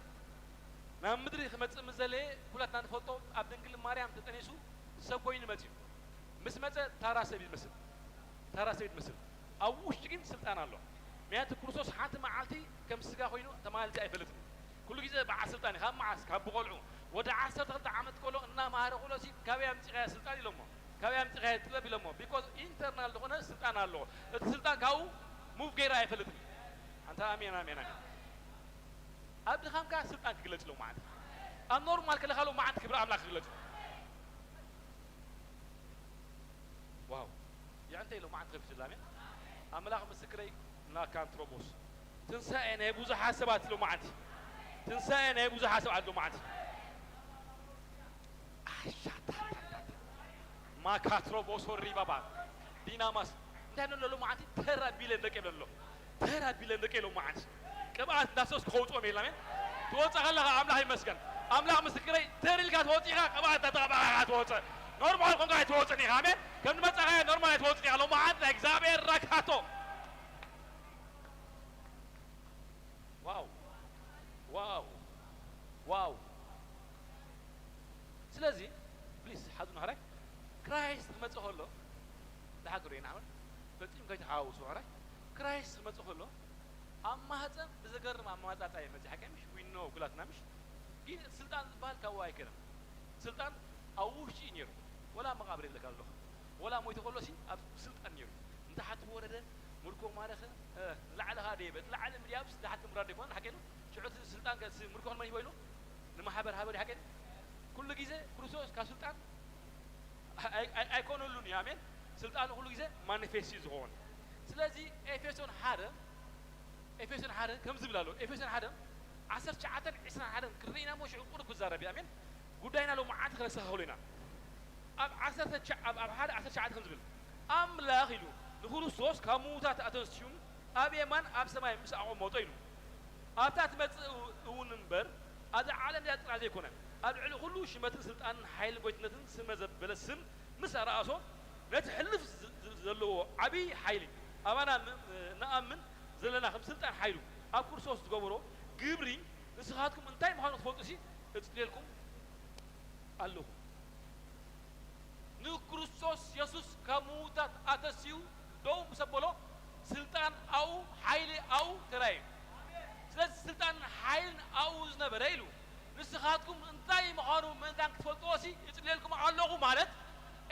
ናብ ምድሪ ክመጽእ ምስ ዘለየ ኩላትና ንፈልጦ ኣብ ድንግል ማርያም ተጠኒሱ ሰብ ኮይኑ መጽዩ። ምስ መጸ ታራ ሰብ ይመስል። ተራ ሰብ ትመስል። ኣብ ውሽጢ ግን ስልጣን ኣሎ። ምክንያቱ ክርስቶስ ሓንቲ መዓልቲ ከም ስጋ ኮይኑ ተማልዲ ኣይፈልጥን። ኩሉ ግዜ በዓል ስልጣን እዩ። ካብ መዓስ? ካብ ብቆልዑ። ወዲ ዓሰርተ ክልተ ዓመት ከሎ እናመሃረ ከሎ ሲ ካበይ ኣምጺኻያ ስልጣን ኢሎሞ። ካበይ ኣምጺኻያ ጥበብ ኢሎሞ። ቢኮዝ ኢንተርናል ዝኾነ ስልጣን ኣለዎ። እቲ ስልጣን ካብኡ ሙቭ ገይረ ኣይፈልጥን። ኣንታ ኣሜን ኣሜን ኣሜን። ኣብ ድኻምካ ስልጣን ክግለጽ ኢሎም መዓልቲ። ኣብ ኖርማል ከለኻ ኢሎም መዓልቲ ክብሪ ኣምላኽ ክግለጽ። ዋው። የዕንተ ኢሎም መዓልቲ ከፊትላ ኣሜን። ኣምላኽ ምስክረይ ናካንትሮቦስ። ትንሳኤ ናይ ብዙሓት ሰባት ኢሎም መዓልቲ። ትንሳኤ ናይ ብዙሓት ሰባት ኢሎም መዓልቲ። ኣሻታታታ። ማካትሮቦሶ ሪባባ። ዲናማስ። እንታይ ኢሎም ኢሎም መዓልቲ ተራ ቢለን ደቂ ኢሎም ኣሎ። ተራ ቢለን ደቂ ኢሎም መዓልቲ። ቅብኣት እንዳሰስ ክኸውፅኦም የላሜን። ትወፅእ ከለኻ ኣምላኽ ይመስገን። ኣምላኽ ምስክረይ ተር ኢልካ ትወፅእ ኢኻ ቅብኣት እንዳተቐባእካ ትወፅእ። ኖርማል ኮንካ ኣይትወፅእን ኢኻ ኣሜን። ከም ዝመፃኻዮ ኖርማል ኣይትወፅእን ኢኻ። ሎማዓንቲ ናይ እግዚኣብሔር ራካቶ። ዋው ዋው ዋው። ስለዚ ፕሊስ ሓዙ ናህራይ ክራይስት ክመጽእ ከሎ ዝሓቂ ዶ ይናዕመል ፈጺም ከይተሓዋውሱ ሕራይ ክራይስት ክመጽእ ከሎ ኣብ ማህፀን ብዘገርም ኣመጻጻ ይመጽእ ሓቂ ምሽ ዊኖ ኩላትና ምሽ ግን እቲ ስልጣን ዝበሃል ካብኡ ኣይከነም። ስልጣን ኣብ ውሽጢ እዩ ነይሩ። ወላ መቓብር የብለካ ኣለኹ ወላ ሞይተ ከሎሲ ኣብ ስልጣን ነይሩ። ንታሕቲ ወረደ ምርኮ ማረኸ። ዝለዓለ ኸዓ ደየበ እቲ ለዓለ ምድያብስ ንታሕቲ ምራድ ኣይኮነን ሓቂ ዶ? ሽዑ እቲ ስልጣን ከ ምርኮ መን ሂቦ ኢሉ ንማሕበር ሃበ ሓቂ ኩሉ ግዜ ክርስቶስ ካብ ስልጣን ኣይኮነሉን እዩ። ኣሜን። ስልጣኑ ኩሉ ግዜ ማኒፌስት እዩ ዝኸውን። ስለዚ ኤፌሶን ሓደ ኤፌሶን ሓደ ከም ዝብል ኣሎ። ኤፌሶን ሓደ ዓሰርተ ትሽዓተን ዕስራን ሓደን ክርኢና እሞ ሽዑ ቁሩብ ክዛረብ እዩ። ኣሜን። ጉዳይና ሎማዓንቲ ክነስተኻኽሎ ኢና። ኣብ ዓሰርተ ትሽዓ ኣብ ሓደ ዓሰርተ ትሽዓተ ከም ዝብል ኣምላኽ ኢሉ ንክርስቶስ ካብ ምዉታት ኣተንስዩ ኣብ የማን ኣብ ሰማይ ምስ ኣቐመጦ ኢሉ ኣብታ ትመጽእ እውን እምበር ኣብዛ ዓለም እዚኣ ጥራይ ዘይኮነ ኣብ ልዕሊ ኩሉ ሽመትን ስልጣንን ሓይልን ጎይትነትን ስመ ዘበለ ስም ምስ ኣርኣሶ ነቲ ሕልፍ ዘለዎ ዓብዪ ሓይሊ ኣባና ንኣምን ዘለና ከም ስልጣን ሓይሉ ኣብ ክርስቶስ ዝገበሮ ግብሪ ንስኻትኩም እንታይ ምዃኑ ክትፈልጡ ሲ እጽልየልኩም ኣለኹ። ንክርስቶስ የሱስ ካብ ምዉታት ኣተስዩ ደው ምስ ኣበሎ ስልጣን ኣብኡ ሓይሊ ኣብኡ ተራእዩ። ስለዚ ስልጣንን ሓይልን ኣብኡ ዝነበረ ኢሉ ንስኻትኩም እንታይ ምዃኑ ምእንታን ክትፈልጥዎ ሲ እጽልየልኩም ኣለኹ ማለት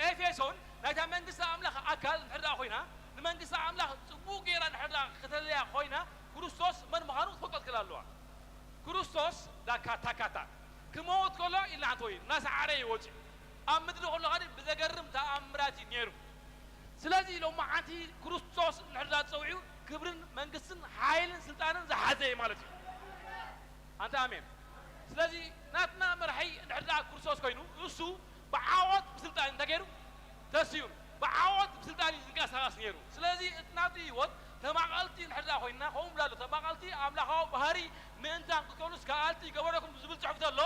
ኤፌሶን ናይታ መንግስቲ ኣምላኽ ኣካል እንድሕር ደኣ ኮይና ንመንግስቲ ኣምላኽ ጽቡቕ ገይራ እንድሕር ደኣ ከተለያ ኮይና ክርስቶስ መን ምዃኑ ክትፈልጦ ትክእል ኣለዋ። ክርስቶስ ዳካታካታ ክመውት ከሎ ኢልና ሓንቲ ወይ እናሰዓረ እዩ ወፂኡ ኣብ ምድሪ ከሎ ከ ብዘገርም ተኣምራት እዩ ነይሩ። ስለዚ ሎማዓንቲ ክርስቶስ እንድሕር ዳኣ ተፀዊዑ ክብርን መንግስትን ሓይልን ስልጣንን ዝሓዘ እዩ ማለት እዩ። ኣንታ ኣሜን። ስለዚ ናትና መራሒ እንድሕር ዳኣ ክርስቶስ ኮይኑ እሱ ብዓወት ብስልጣን እንታይ ገይሩ ተስዩን ብዓወት ብስልጣን እዩ ዝንቀሳቐስ ነይሩ። ስለዚ እቲ ናቱ ህይወት ተማቐልቲ እንድሕር ዳኣ ኮይንና ከምኡ ብላ ኣሎ ተማቐልቲ ኣምላኻዊ ባህሪ ምእንታን ክትኮኑስ ከኣልቲ ይገበረኩም ዝብል ፅሑፍ ዘሎ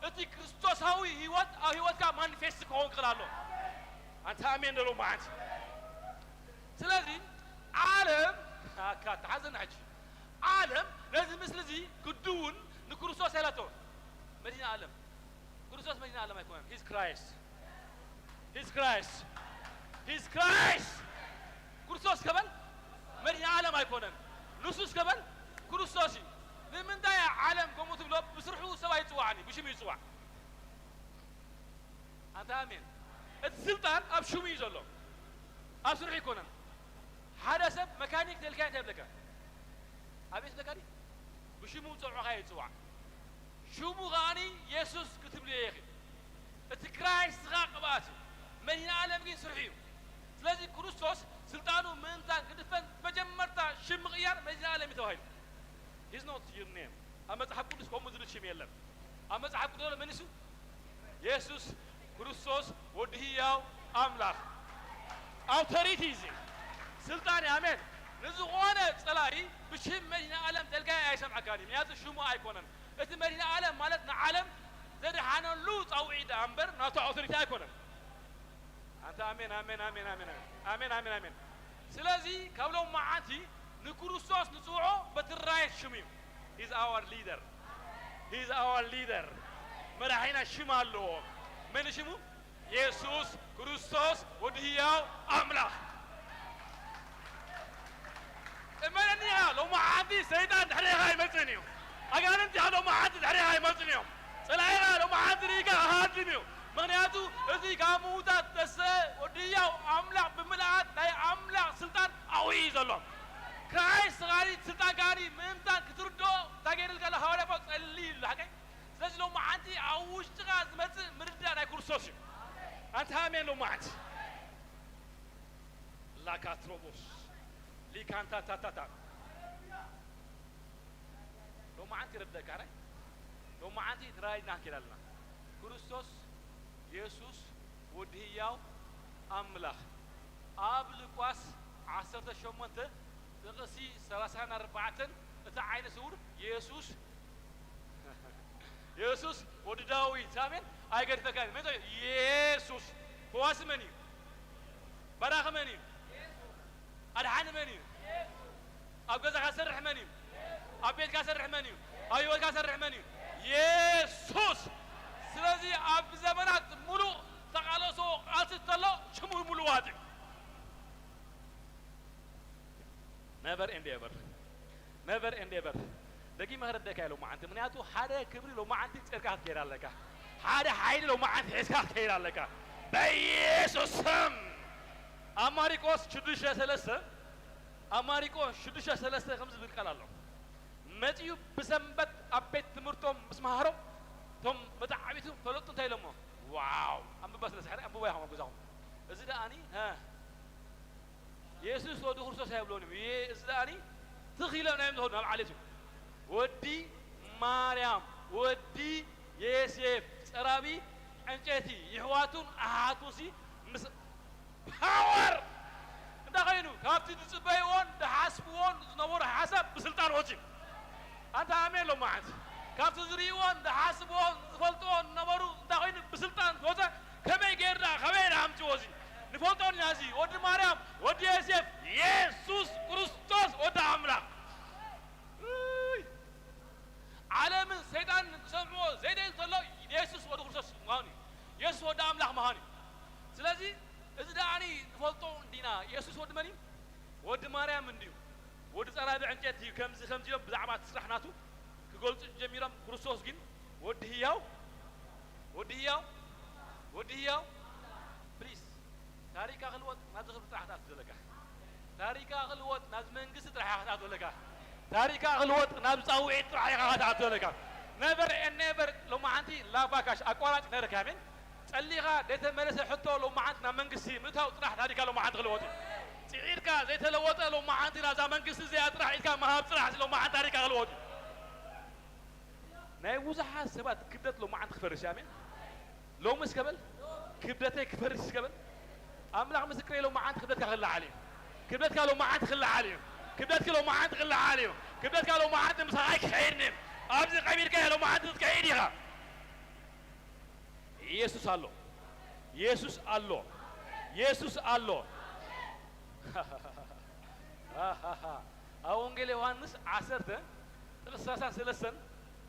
እቲ ክርስቶሳዊ ህይወት ኣብ ህይወትካ ማኒፌስት ክኸውን ክኽእል ኣሎ። ኣንታ ኣሜን ዶ ሎማዓንቲ? ስለዚ ዓለም ኣካ ተሓዘና ሕጂ። ዓለም ነዚ ምስሊ እዚ ክድውን ንክርስቶስ ኢላቶ። መዲና ዓለም። ክርስቶስ መዲና ዓለም ኣይኮነን። He's Christ. He's Christ. He's Christ. ክርስቶስ ከበል መዲና ዓለም ኣይኮነን። ንሱስ ከበል ክርስቶስ እዩ። ንምንታይ እያ ዓለም ከምኡ ትብሎ? ብስርሑ ሰብ ኣይጽዋዕን እዩ፣ ብሽሙ ይጽዋዕ። ኣንታ ኣሜን። እቲ ስልጣን ኣብ ሽሙ እዩ ዘሎ፣ ኣብ ስርሑ ኣይኮነን። ሓደ ሰብ መካኒክ ተልካዮ እንታይ ይብለካ? ኣቤት ይብለካ ድዩ? ብሽሙ ዝጸውዖ ከኣ ይጽዋዕ። ሽሙ ከኣኒ የሱስ ክትብልዮ ኢኺ። እቲ ክራይስት ከኣ ቅብኣት እዩ። መድኃኔ ዓለም ግን ስርሑ እዩ። ስለዚ ክርስቶስ ስልጣኑ ምእንታን ክድፈን መጀመርታ ሽም ምቕያር መድኃኔ ዓለም እዩ ተባሂሉ። He's not your name. ኣብ መጽሓፍ ቅዱስ ከምኡ ዝብል ሽም የለን። ኣብ መጽሓፍ ቅዱስ ዘሎ መን እዩ? የሱስ ክርስቶስ ወዲ ህያው ኣምላኽ። ኣውቶሪቲ እዚ ስልጣን እዩ። ኣሜን። ንዝኾነ ጸላኢ ብሽም መድኃኔ ዓለም ተልካዮ ኣይሰምዓካን እዩ። ምክንያቱ ሽሙ ኣይኮነን። እቲ መድኃኔ ዓለም ማለት ንዓለም ዘድሓነሉ ጻውዒት ደኣ እምበር ናቱ ኣውቶሪቲ ኣይኮነን። ኣንታ ኣሜን፣ ኣሜን፣ ኣሜን፣ ኣሜን፣ ኣሜን። ኣሜን፣ ኣሜን፣ ኣሜን። ስለዚ ካብ ሎም መዓልቲ ንክርስቶስ ንጽውዖ በቲ ራይት ሽሙ እዩ። He's our leader. He's our leader. መራሒና ሽም ኣለዎ። መን ሽሙ? የሱስ ክርስቶስ ወዲ ህያው ኣምላኽ። እመነኒ ኢኻ፣ ሎማዓንቲ ሰይጣን ድሕሬኻ ኣይመጽእን እዩ። ኣጋንንቲ ኢኻ፣ ሎማዓንቲ ድሕሬኻ ኣይመጽኡን እዮም። ጸላኢኻ ሎማዓንቲ ርኢካ ክሃድም እዩ። ምኽንያቱ እዚ ካብ ምዉታት ዝተስአ ወዲ ህያው ኣምላኽ ብምልኣት ናይ ኣምላኽ ስልጣን ኣብኡ እዩ ዘሎ። ክራይስት ኻኒ ስልጣን ካኒ ምእንታን ክትርድኦ እንታይ ገይሩ ኢልካ ኣሎ? ሃዋርያ ጳውሎስ ጸሊ ኢሉ ሓቀይ። ስለዚ ሎማዓንቲ ኣብ ውሽጥኻ ዝመጽእ ምርዳእ ናይ ክርስቶስ እዩ። ኣንታ ኣሜን ሎማዓንቲ። ላካትሮቦስ ሊካንታታታታ ሎማዓንቲ ይረደካ ናይ ሎማዓንቲ ተራይና ከይዳልና ክርስቶስ የሱስ ወዲ ህያው ኣምላኽ ኣብ ሉቃስ ዓሰርተ ሸሞንተ ጥቕሲ ሰላሳን ኣርባዕተን እቲ ዓይነ ስውር የሱስ የሱስ ወዲ ዳዊት ኣሜን ኣይገድፈካን። መን እዩ? የሱስ። ፈዋሲ መን እዩ? ባራኺ መን እዩ? ኣድሓኒ መን እዩ? ኣብ ገዛኻ ሰርሕ መን እዩ? ኣብ ቤትካ ሰርሕ መን እዩ? ኣብ ህይወትካ ሰርሕ መን እዩ? የሱስ። ስለዚ ኣብ ዘመናት ሙሉእ ተቓለሶ ቃልሲ ተሎ ሽሙ ምልዋጥ እዩ። ነቨር ኤንድ ኤቨር። ነቨር ኤንድ ኤቨር። ደጊመ ክረደካ ኢለ ሎማዓንቲ፣ ምክንያቱ ሓደ ክብሪ ሎማዓንቲ ጸርካ ክትከይድ ኣለካ። ሓደ ሓይሊ ሎማዓንቲ ሒዝካ ክትከይድ ኣለካ። በኢየሱስ ስም። ኣብ ማሪቆስ ሽዱሽተ ሰለስተ፣ ኣብ ማሪቆስ ሽዱሽተ ሰለስተ ከምዚ ዝብል ቃል ኣሎ። መጺኡ ብሰንበት ኣብ ቤት ትምህርቶም ምስ መሃሮም፣ እቶም መተዓቢቱ ፈለጡ እንታይ ኢሎሞ? ዋው! ኣንብባ ስለ ዝሕረ ኣንብባ ኢኹም ኣብ ገዛኹም። እዚ ደኣኒ፣ ሀ፣ የሱስ ወዲ ክርስቶስ ኣይብሎን እዩ። ይሄ እዚ ደኣኒ ትኽ ኢሎም ናይ ዝኸዱ ናብ ዓሌቱ። ወዲ ማርያም፣ ወዲ የሴፍ፣ ጸራቢ ዕንጨቲ፣ ይሕዋቱን ኣሓቱሲ ምስ ፓወር እንዳ ኸይኑ ካብቲ ዝጽበይዎን ዝሓስብዎን ዝነበሩ ሓሳብ ብስልጣን ወጺኡ። ኣንታ ኣሜን ሎማዓንቲ። ካብቲ ዝርእይዎን ዝሓስብዎን ዝፈልጥዎን ዝነበሩ እንዳ ኸይኑ ብስልጣን ወጸ። ከመይ ጌርና፣ ከመይ ኢና ኣምጽዎ እዚ? ንፈልጦን ኢና እዚ። ወዲ ማርያም፣ ወዲ ዮሴፍ፣ የሱስ ክርስቶስ ወዲ ኣምላኽ። እይ! ዓለምን ሰይጣንን ክሰምዕዎ ዘይደሊ እንተሎ የሱስ ወዲ ክርስቶስ ምዃኑ እዩ። የሱስ ወዲ ኣምላኽ ምዃኑ እዩ። ስለዚ እዚ ደኣኒ ንፈልጦ እንዲና። የሱስ ወዲ መን እዩ? ወዲ ማርያም እንድዩ። ወዲ ጸራቢ ዕንጨይቲ እዩ። ከምዚ ከምዚ ኢሎም ብዛዕባ እቲ ስራሕ ናቱ ክገልጹ ጀሚሮም። ክርስቶስ ግን ወዲ ህያው፣ ወዲ ህያው፣ ወዲ ህያው። ፕሊስ፣ ታሪካ ክልወጥ ናብዚ ክብሪ ጥራሕ ክትኣቱ ዘለካ። ታሪካ ክልወጥ ናብዚ መንግስቲ ጥራሕ ኢኻ ክትኣቱ ዘለካ። ታሪካ ክልወጥ ናብ ጻውዒት ጥራሕ ኢኻ ክትኣቱ ዘለካ። ነቨር ኤንድ ኔቨር። ሎማዓንቲ ላባካሽ ኣቋራጭ ነርካ። ኣሜን። ጸሊኻ ዘይተመለሰ ሕቶ ሎማዓንቲ ናብ መንግስቲ ምእታው ጥራሕ ታሪካ ሎማዓንቲ ክልወጥ እዩ። ጽዒርካ ዘይተለወጠ ሎማዓንቲ ናብዛ መንግስቲ እዚኣ ጥራሕ ኢድካ ምሃብ ጥራሕ እዚ ሎማዓንቲ ታሪካ ክልወጥ እዩ። ናይ ብዙሓት ሰባት ክብደት ሎማዓንቲ ክፈርስ እዩ። ኣሜን። ሎሚ እስከ በል፣ ክብደተይ ክፈርስ እስከ በል። ኣምላኽ ምስክረይ ሎማዓንቲ ክብደትካ ክለዓል እዩ። ክብደትካ ሎማዓንቲ ክለዓል እዩ። ክብደትኪ ሎማዓንቲ ክለዓል እዩ። ክብደትካ ሎማዓንቲ ምሳኻ ኣይክኸይድን እዩ። ኣብዚ ቀቢርካዮ ሎማዓንቲ ክትከይድ ኢኻ። የሱስ ኣሎ። የሱስ ኣሎ። የሱስ ኣሎ። ኣብ ወንጌል ዮሃንስ ዓሰርተ ጥቕሲ ሰላሳን ሰለስተን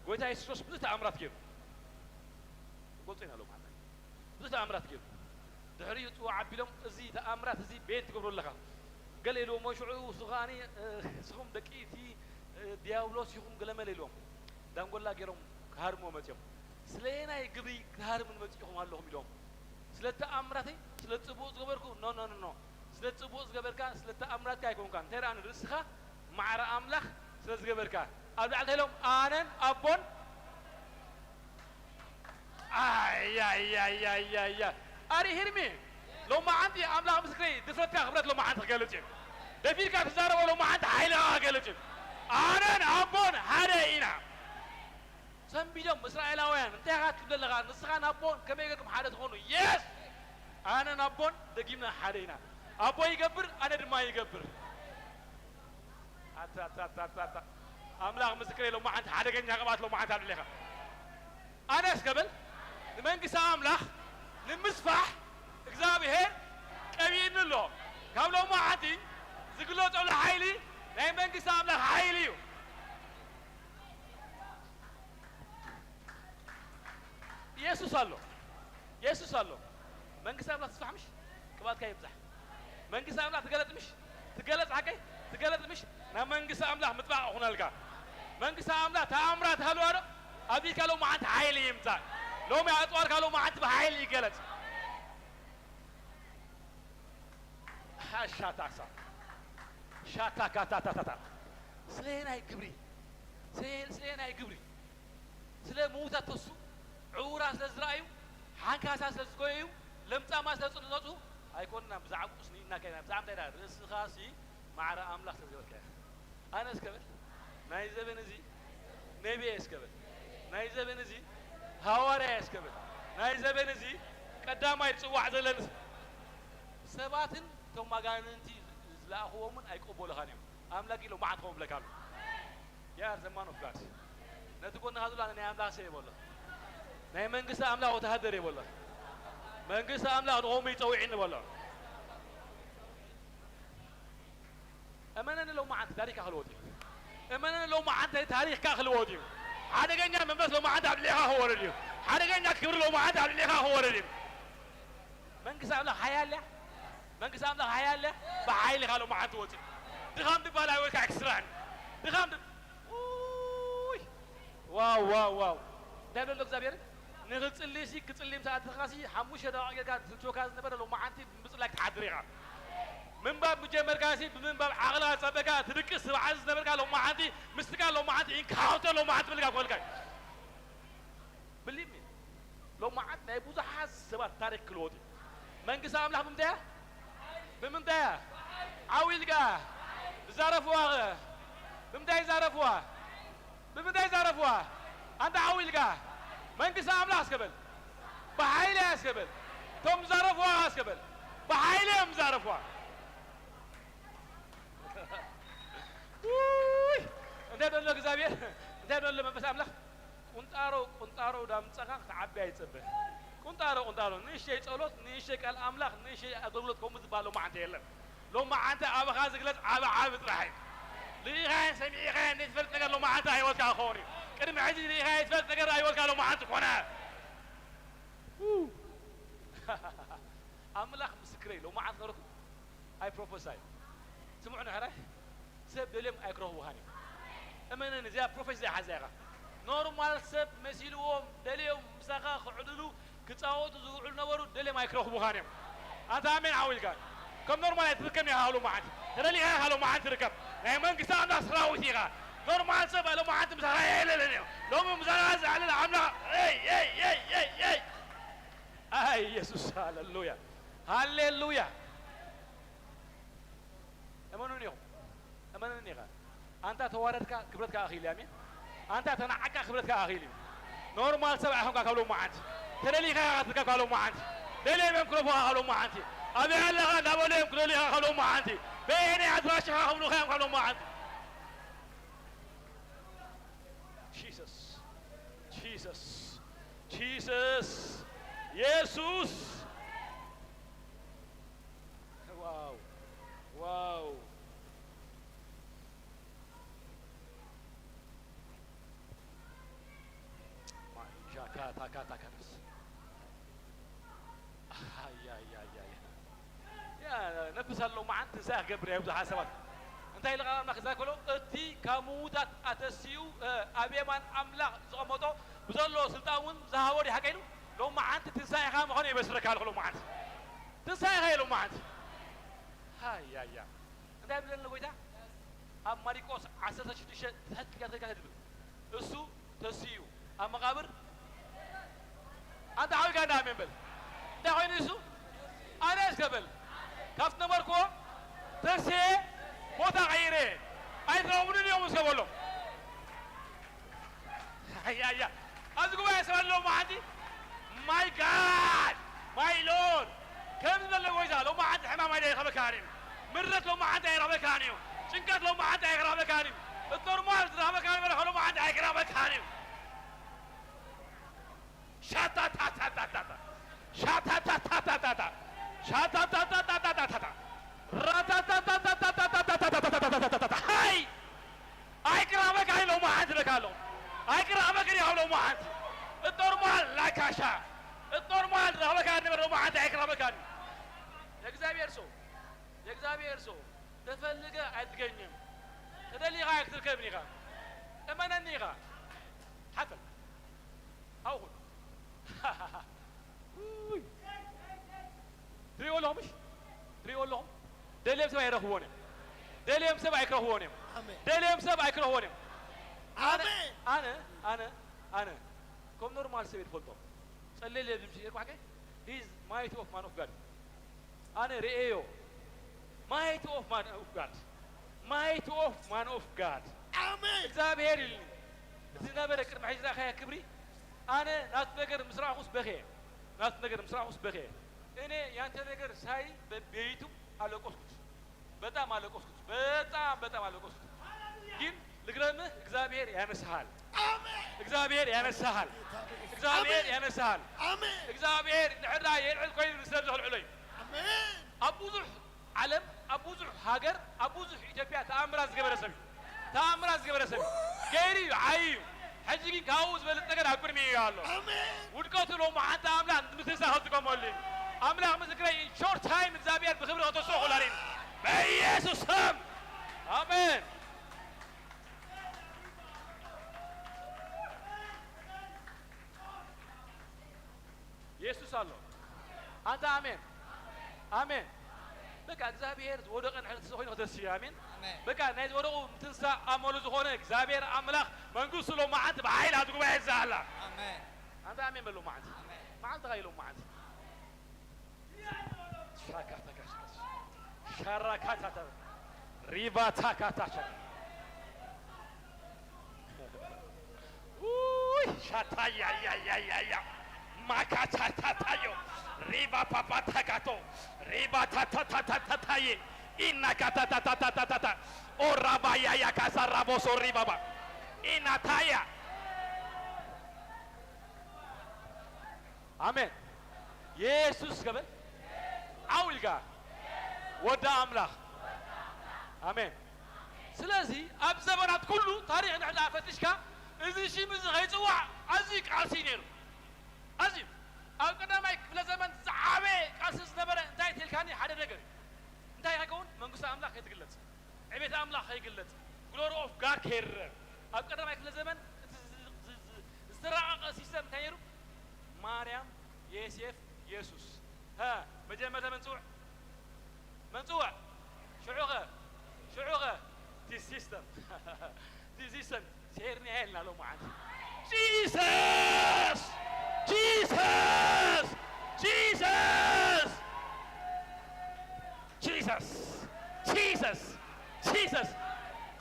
ጎይታ የሱስ ክርስቶስ ብዙሕ ተኣምራት ገይሩ። ክገልጾ ኢና ሎም ዓና። ብዙሕ ተኣምራት ገይሩ። ድሕሪኡ ጽዋዕ ኣቢሎም፣ "እዚ ተኣምራት እዚ በየን ትገብሮ ኣለኻ?" ገለ ኢልዎም፣ ሽዑ እሱ ከኣኒ፣ "እ፣ ንስኹም ደቂ እቲ፣ እ፣ ዲያብሎስ ኢኹም ገለመለ" ኢልዎም። ዳንጎላ ገይሮም ክሃርምዎ መጺኦም። "ስለየናይ ግብሪ ክትሃርሙኒ መጺኹም ኣለኹም?" ኢልዎም። "ስለ ተኣምራተይ፣ ስለ ጽቡቕ ዝገበርኩ?" "ኖ፣ ኖ፣ ኖ፣ ኖ። ስለ ጽቡቕ ዝገበርካ፣ ስለ ተኣምራትካ ኣይኮንካን። እንታይ ደኣ ንርእስኻ ማዕረ ኣምላኽ ስለ ዝገበርካ፣ ኣብ ላዕሊ እንታይ ኢሎም? ኣነን ኣቦን" ኣያያያያያ። ኣሪ ሂርሚ፣ ሎማዓንቲ ኣምላኽ ምስክረይ፣ ድፍረትካ ክብረት ሎማዓንቲ ክገልጽ እዩ። ደፊርካ ትዛረቦ ሎማዓንቲ ሓይልኻ ክገልጽ እዩ። ኣነን ኣቦን ሓደ ኢና። ሰንቢዶም እስራኤላውያን፣ "እንታይ ኢኻ ትብል ዘለኻ? ንስኻን ኣቦን ከመይ ጌርኩም ሓደ ትኾኑ?" የስ! ኣነን ኣቦን ደጊምና ሓደ ኢና። ኣቦ ይገብር፣ ኣነ ድማ ይገብር። ኣታ፣ ኣታ፣ ኣታ፣ ኣታ፣ ኣታ። ኣምላኽ ምስክረይ፣ ሎማዓንቲ ሓደገኛ ቅብኣት ሎማዓንቲ ኣብ ልዕሌኻ። ኣነስ ከብል፣ ንመንግስቲ ኣምላኽ ንምስፋሕ እግዚኣብሔር ቀቢእኒ ኣሎ። ካብ ሎማዓንቲ ዝግለጸሉ ሓይሊ ናይ መንግስቲ ኣምላኽ ሓይሊ እዩ። የሱስ ኣሎ። የሱስ ኣሎ። መንግስቲ ኣምላኽ ትስፋሕ ምሽ? ቅብኣትካ ይብዛሕ። መንግስቲ ኣምላኽ ትገለጽ ምሽ? ትገለጽ ሓቀይ? ትገለጽ ምሽ? ናብ መንግስቲ ኣምላኽ ምጥባቕ ይኹነልካ። መንግስቲ ኣምላኽ ተኣምራት ሃልዋ ዶ? ኣብ ኢድካ ሎማዓንቲ ሓይሊ ይምጻእ። ሎሚ ኣጽዋርካ ሎማዓንቲ ብሓይሊ ይገለጽ። ሃሻታሳ ሻታካታታታታ። ስለ ናይ ግብሪ፣ ስለ፣ ስለ ናይ ግብሪ፣ ስለ ምዉታት ተሱ፣ ዕዉራ ስለ ዝረኣዩ፣ ሓንካሳ ስለ ዝጎየዩ፣ ለምጻማ ስለ ዝነጹ ኣይኮንና ብዛዕባ ቁስኒ እናካይና፣ ብዛዕባ እንታይ ኢና? ርእስኻሲ ማዕረ ኣምላኽ ስለ ዝገበርካዮ። ኣነስ ከብል፣ ናይ ዘበን እዚ ነቢየ እስከብል፣ ናይ ዘበን እዚ ሃዋርያ እስከብል፣ ናይ ዘበን እዚ ቀዳማይ ጽዋዕ ዘለንስ ሰባትን እቶም ኣጋንንቲ ዝለኣኽዎምን ኣይቀበሉኻን እዮም። ኣምላኽ ኢሎም መዓት ክኸውን ብለካ ኣሎ። You are the man of God። ነቲ ጎንኻ ዘሎ ኣነ ናይ ኣምላኽ ሰብ እየ በሎ። ናይ መንግስቲ ኣምላኽ ወተሃደር እየ በሎ። መንግስቲ ኣምላኽ ንኸምኡ እዩ ጸዊዕኒ በሎ። እመነኒ፣ ሎማዓንቲ ታሪኽካ ክልወጥ እዩ። እመነኒ፣ ሎማዓንቲ ታሪኽካ ክልወጥ እዩ። ሓደገኛ መንፈስ ሎማዓንቲ ኣብ ልዕሌኻ ክወርድ እዩ። ሓደገኛ ክብሪ ሎማዓንቲ ኣብ ልዕሌኻ ክወርድ እዩ። መንግስቲ ኣምላኽ ሓያል እያ። መንግስቲ ኣምላኽ ሓያል እያ። ብሓይልኻ ሎማዓንቲ ወፅእ። ድኻም ድባል ኣይወልካ ኤክስትራን። ድኻም ድ-፣ ኡይ። ዋው፣ ዋው፣ ዋው። እንታይ ደሎ እግዚኣብሔር? ንኽጽልይሲ ክጽልይ ምስ ኣተኻሲ ሓሙሽተ ደቂቕ ጌርካ ትትወካ ዝነበረ ሎማዓንቲ ብምጽላይ ክትሓድር ኢኻ። ምንባብ ምጀመርካሲ ብምንባብ ዓቕልኻ ዝጸበካ ትድቅስ ትበዓል ዝነበርካ ሎማዓንቲ ምስትካ ሎማዓንቲ ኢንካውንተር ሎማዓንቲ ምልካ ክበልካ እዩ። ብሊቭ ሚ፣ ሎማዓንቲ ናይ ብዙሓት ሰባት ታሪኽ ክልወጥ እዩ። መንግስቲ ኣምላኽ ብምንታይ እያ? ብምንታይ እያ? ዓው ኢልካ ዝዛረፍዋ ኸ? ብምንታይ ይዛረፍዋ? ብምንታይ ይዛረፍዋ? ኣንታ ዓው ኢልካ መንግስቲ ኣምላኽ እስከ በል። ብሓይሊ እያ እስከ በል። እቶም ዝዛረፍዋ እስከ በል። ብሓይሊ እዮም ዝዛረፍዋ። ውይ! እንታይ ደሎ እግዚኣብሔር? እንታይ ደሎ መንፈስ ኣምላኽ? ቁንጣሮ፣ ቁንጣሮ ዳምጻኻ ክትዓቢ ኣይጸበ። ቁንጣሮ፣ ቁንጣሮ፣ ንእሽተይ ጸሎት፣ ንእሽተይ ቃል ኣምላኽ፣ ንእሽተይ ኣገልግሎት ከምኡ ዝበሃል ሎማዓንቲ የለን። ሎማዓንቲ ኣባኻ ዝግለጽ ዓቢ ዓቢ ጥራሕ እዩ። ልኢኻዮን ሰሚዒኻዮን ዘይትፈልጥ ነገር ሎማዓንቲ ኣብ ህይወትካ ክኸውን እዩ። ቅድሚ ሕጂ ልኢኻዮ ዝፈልጥ ነገር ኣብ ህይወትካ ሎማዓንቲ ኮነ። ው! ኣምላኽ ምስክረይ፣ ሎማዓንቲ ከረኹ ኣይ ፕሮፌሳይ። ስምዑ ንሕራይ፣ ሰብ ደልዮም ኣይክረኽቡኻን እዮም። እመነኒ፣ እዚኣ ፕሮፌሲ ዘይሓዛ ኢኻ። ኖርማል ሰብ መሲልዎም ደልዮም ምሳኻ ክዕልሉ ክጻወቱ ዝውዕሉ ነበሩ፣ ደልዮም ኣይክረኽቡኻን እዮም። ኣንታ ኣሜን ዓው ኢልካ። ከም ኖርማል ኣይትርከብን ኢኻ ሎማዓንቲ። ተደሊኻ ኢኻ ሎማዓንቲ ትርከብ። ናይ መንግስቲ ኣምላኽ ሰራዊት ኢኻ። ኖርማል ሰብ ሎማዓንቲ ምሳኻ የዕልልን እዮም። ሎሚ ምሳኻ ዘዕልል ኣምላኽ፣ ኤይ፣ ኤይ፣ ኤይ፣ ኤይ፣ ኤይ። ኣይ፣ ኢየሱስ፣ ሃሌሉያ። ሃሌሉያ። እመኑኒ ኢኹም። እመነኒ ኢኻ። ኣንታ ተዋረድካ፣ ክብረትካ ኣኺሉ እዩ። ኣሜን። ኣንታ ተናዓቅካ፣ ክብረትካ ኣኺሉ እዩ። ኖርማል ሰብ ኣይኮንካ ካብ ሎማዓንቲ። ተደሊኻ ኢኻ ትርከብ ካብ ሎማዓንቲ። ደልዮም እዮም ክረኽቡኻ ካብ ሎማዓንቲ። ኣበይ ኣለኻ እንዳበሉ እዮም ክደልዩኻ ካብ ሎማዓንቲ። በየናይ ኣድራሻኻ ክብሉኻ እዮም ካብ ሎማዓንቲ። ጂሰስ፣ ጂሰስ፣ ጂሰስ። ኢየሱስ። ዋው፣ ዋው። ማይ ሻካ ታካ ታካ ነፍስ። ኣይ፣ ኣይ፣ ኣይ፣ ኣይ። ያ፣ ነፍስ ኣሎ መዓንት ትንሳኤ ክገብር እያ ብዙሓት ሰባት። እንታይ ኢሉ ቃል ኣምላኽ እዛ ከሎ፣ እቲ ካብ ምዉታት ኣተሲኡ፣ እ፣ ኣብ የማን ኣምላኽ ዝቐመጦ ብዘሎ ስልጣን እውን ዝሃቦ ዲኻ ከይኑ፣ ሎም መዓንት ትንሳኤኻ ምዃኑ የበስረካ ኣለኹ። ሎም መዓንት ትንሳኤኻ እየ ሎም መዓንት። ሃይ፣ ኣይ፣ ኣይ። እንታይ ብለኒ ጎይታ? ኣብ ማሪቆስ ዓሰርተ ሽዱሽተ ትሕት ኢልካ ተጋ ትብል። እሱ ተስዩ ኣብ መቓብር። ኣንታ ሓዊካ እንዳ ኣሜን በል። እንታይ ኮይኑ እሱ? ኣነ እስከ በል። ካብቲ ነበርኩዎ ተስየ ቦታ ቀይረ። ኣይትረኽቡንን እዮም እስከ በሎም። ኣያ፣ ኣያ። ኣብዚ ጉባኤ ሰብ ኣለዎ መዓንቲ? My God! My Lord! ከምዚ ዘሎ ጎይታ ሎመዓንቲ ሕማም ኣይረኸበካን እዩ። ምረት ሎመዓንቲ ኣይረኸበካን እዩ። ጭንቀት ሎመዓንቲ ኣይረኸበካን እዩ። እቶርማል ዝረኸበካ ነበረ ሎመዓንቲ ኣይረኸበካን እዩ። ሻታታታታታታ። ሻታታታታታታ። ሻታታታታታታ። ራታታታታታታታታታታታታታታታታ። ሃይ! ኣይቅረበካ ኢሎም መዓልቲ በካ ኣለዉ። ኣይቅረበክን እዮም ሎም መዓልቲ። እጦርማል ላካሻ። እጦርማል ረኸበካ ንበር ሎም መዓልቲ ኣይቅረበካን። የእግዚኣብሔር ሰው፣ የእግዚኣብሔር ሰው፣ ተፈልገ ኣይትገኝም። ተደሊኻ ኣይክትርከብን ኢኻ። እመነኒ ኢኻ። ሓፈል። ኣብኹን። ውይ። ትሪእዎ ኣለኹም፣ እሺ? ትሪእዎ ኣለኹም? ደልዮም ሰብ ኣይረኽብዎን እዮም። ደልዮም ሰብ ኣይክረኽብዎን እዮም። ኣሜን። ደልዮም ሰብ ኣይክረኽብዎን እዮም። ኣነ፣ ኣሜን። ኣነ፣ ኣነ፣ ኣነ፣ ከም ኖርማል ሰብ እየ ዝፈልጦ። ጸለየለይ ኣብዚ ምሽ ነርኩ ሓቀይ? He is mighty of man of God። ኣነ ርእየዮ። Mighty of man of God። Mighty of man of God። ኣሜን። እግዚኣብሔር ኢልኒ። እቲ ዝነበረ ቅድሚ ሕጂ ዝረኣኻዮ ክብሪ፣ ኣነ ናቱ ነገር ምስ ረኣኹስ በኽየ። ናቱ ነገር ምስ ረኣኹስ በኽየ። እኔ ያንተ ነገር ሳይ በ-፣ በዩቱብ ኣለቀስኩት። በጣም ኣለቀስኩት። በጣም፣ በጣም ኣለቀስኩት። ግን ልግረምህ፣ እግዚኣብሔር ያነሳሃል። ኣሜን። እግዚኣብሔር ያነሳሃል። ጌታ በኢየሱስ። እግዚኣብሔር ኣሜን። ያነሳሃል። ኣሜን። እግዚኣብሔር እንድሕር ደኣ የልዕል ኮይኑ ንስለ ዘኽልዕሎ እዩ። ኣሜን። ኣብ ብዙሕ ዓለም፣ ኣብ ብዙሕ ሃገር፣ ኣብ ብዙሕ ኢትዮጵያ ተኣምራት ዝገበረ ሰብ እዩ። ተኣምራት ዝገበረ ሰብ እዩ። ገይሩ እዩ፣ ዓብዩ እዩ። ሕጂ ግን ካብኡ ዝበልጽ ነገር ኣብ ቅድሚኡ እዩ ኣሎ። ኣሜን። ውድቀቱ ሎሚ ሓንቲ ኣምላኽ ንምትንሳእ ክጥቀመሉ እዩ። ኣምላኽ ምስክረይ፣ in short time እግዚኣብሔር ብኽብሪ ከተስኦ ክውላድ እዩ። በኢየሱስ ስም። ኣሜን። የሱስ ኣሎ። ኣንታ ኣሜን። ኣሜን። በቃ እግዚኣብሔር ዝወደቀ ንሕና ተስፋ ኮይኑ ከተስዩ። ኣሜን። ኣሜን። በቃ ናይ ዝወደቁ ምትንሳእ ኣመሉ ዝኾነ እግዚኣብሔር ኣምላኽ መንግስቱ ሎም መዓልቲ ብሓይሊ ኣብቲ ጉባኤ እዛ ኣላ። ኣሜን። ኣንታ ኣሜን በሉ መዓልቲ። ኣሜን። መዓልቲ ኸይሎም መዓልቲ። ሻካታካሽካሽ። ሻራካታታ። ሪቫታካታሻ። ውይ፣ ሻታያያያያያ። ማካቻታታዮ። ሪቫ ፓፓታካቶ። ሪቫ ታታታታታታዬ። ኢናካታታታታታታ። ኦራባያያ ካሳራቦሶ ሪቫባ። ኢናታያ። ኣሜን። የሱስ ገበል ዓው ኢልካ ወዲ ኣምላኽ። ኣሜን። ስለዚ ኣብ ዘመናት ኩሉ ታሪኽ ንሕና ፈትሽካ እዚ ሽም እዚ ከይጽዋዕ ኣዝዩ ቃልሲ እዩ ነይሩ። ኣዝዩ ኣብ ቀዳማይ ክፍለ ዘመን ዝዓበየ ቃልሲ ዝነበረ እንታይ ተልካኒ ሓደ ነገር እዩ። እንታይ ከይከውን መንግስቲ ኣምላኽ ከይትግለጽ፣ ዕቤት ኣምላኽ ከይግለጽ፣ ግሎሪ ኦፍ ጋድ ከይርረ ኣብ ቀዳማይ ክፍለ ዘመን እቲ ዝ-፣ ዝ-፣ ዝ-፣ ዝተራቐቐ ሲስተም እንታይ ነይሩ? ማርያም፣ ዮሴፍ፣ የሱስ። ሃ፣ መጀመርታ መንጽውዕ፣ መንጽውዕ። ሽዑኸ፣ ሽዑኸ፣ እቲ ሲስተም፣ እቲ ሲስተም ሴርና የልና ሎም መዓልቲ። ጂሰስ! ጂሰስ! ጂሰስ! ጂሰስ! ጂሰስ! ጂሰስ!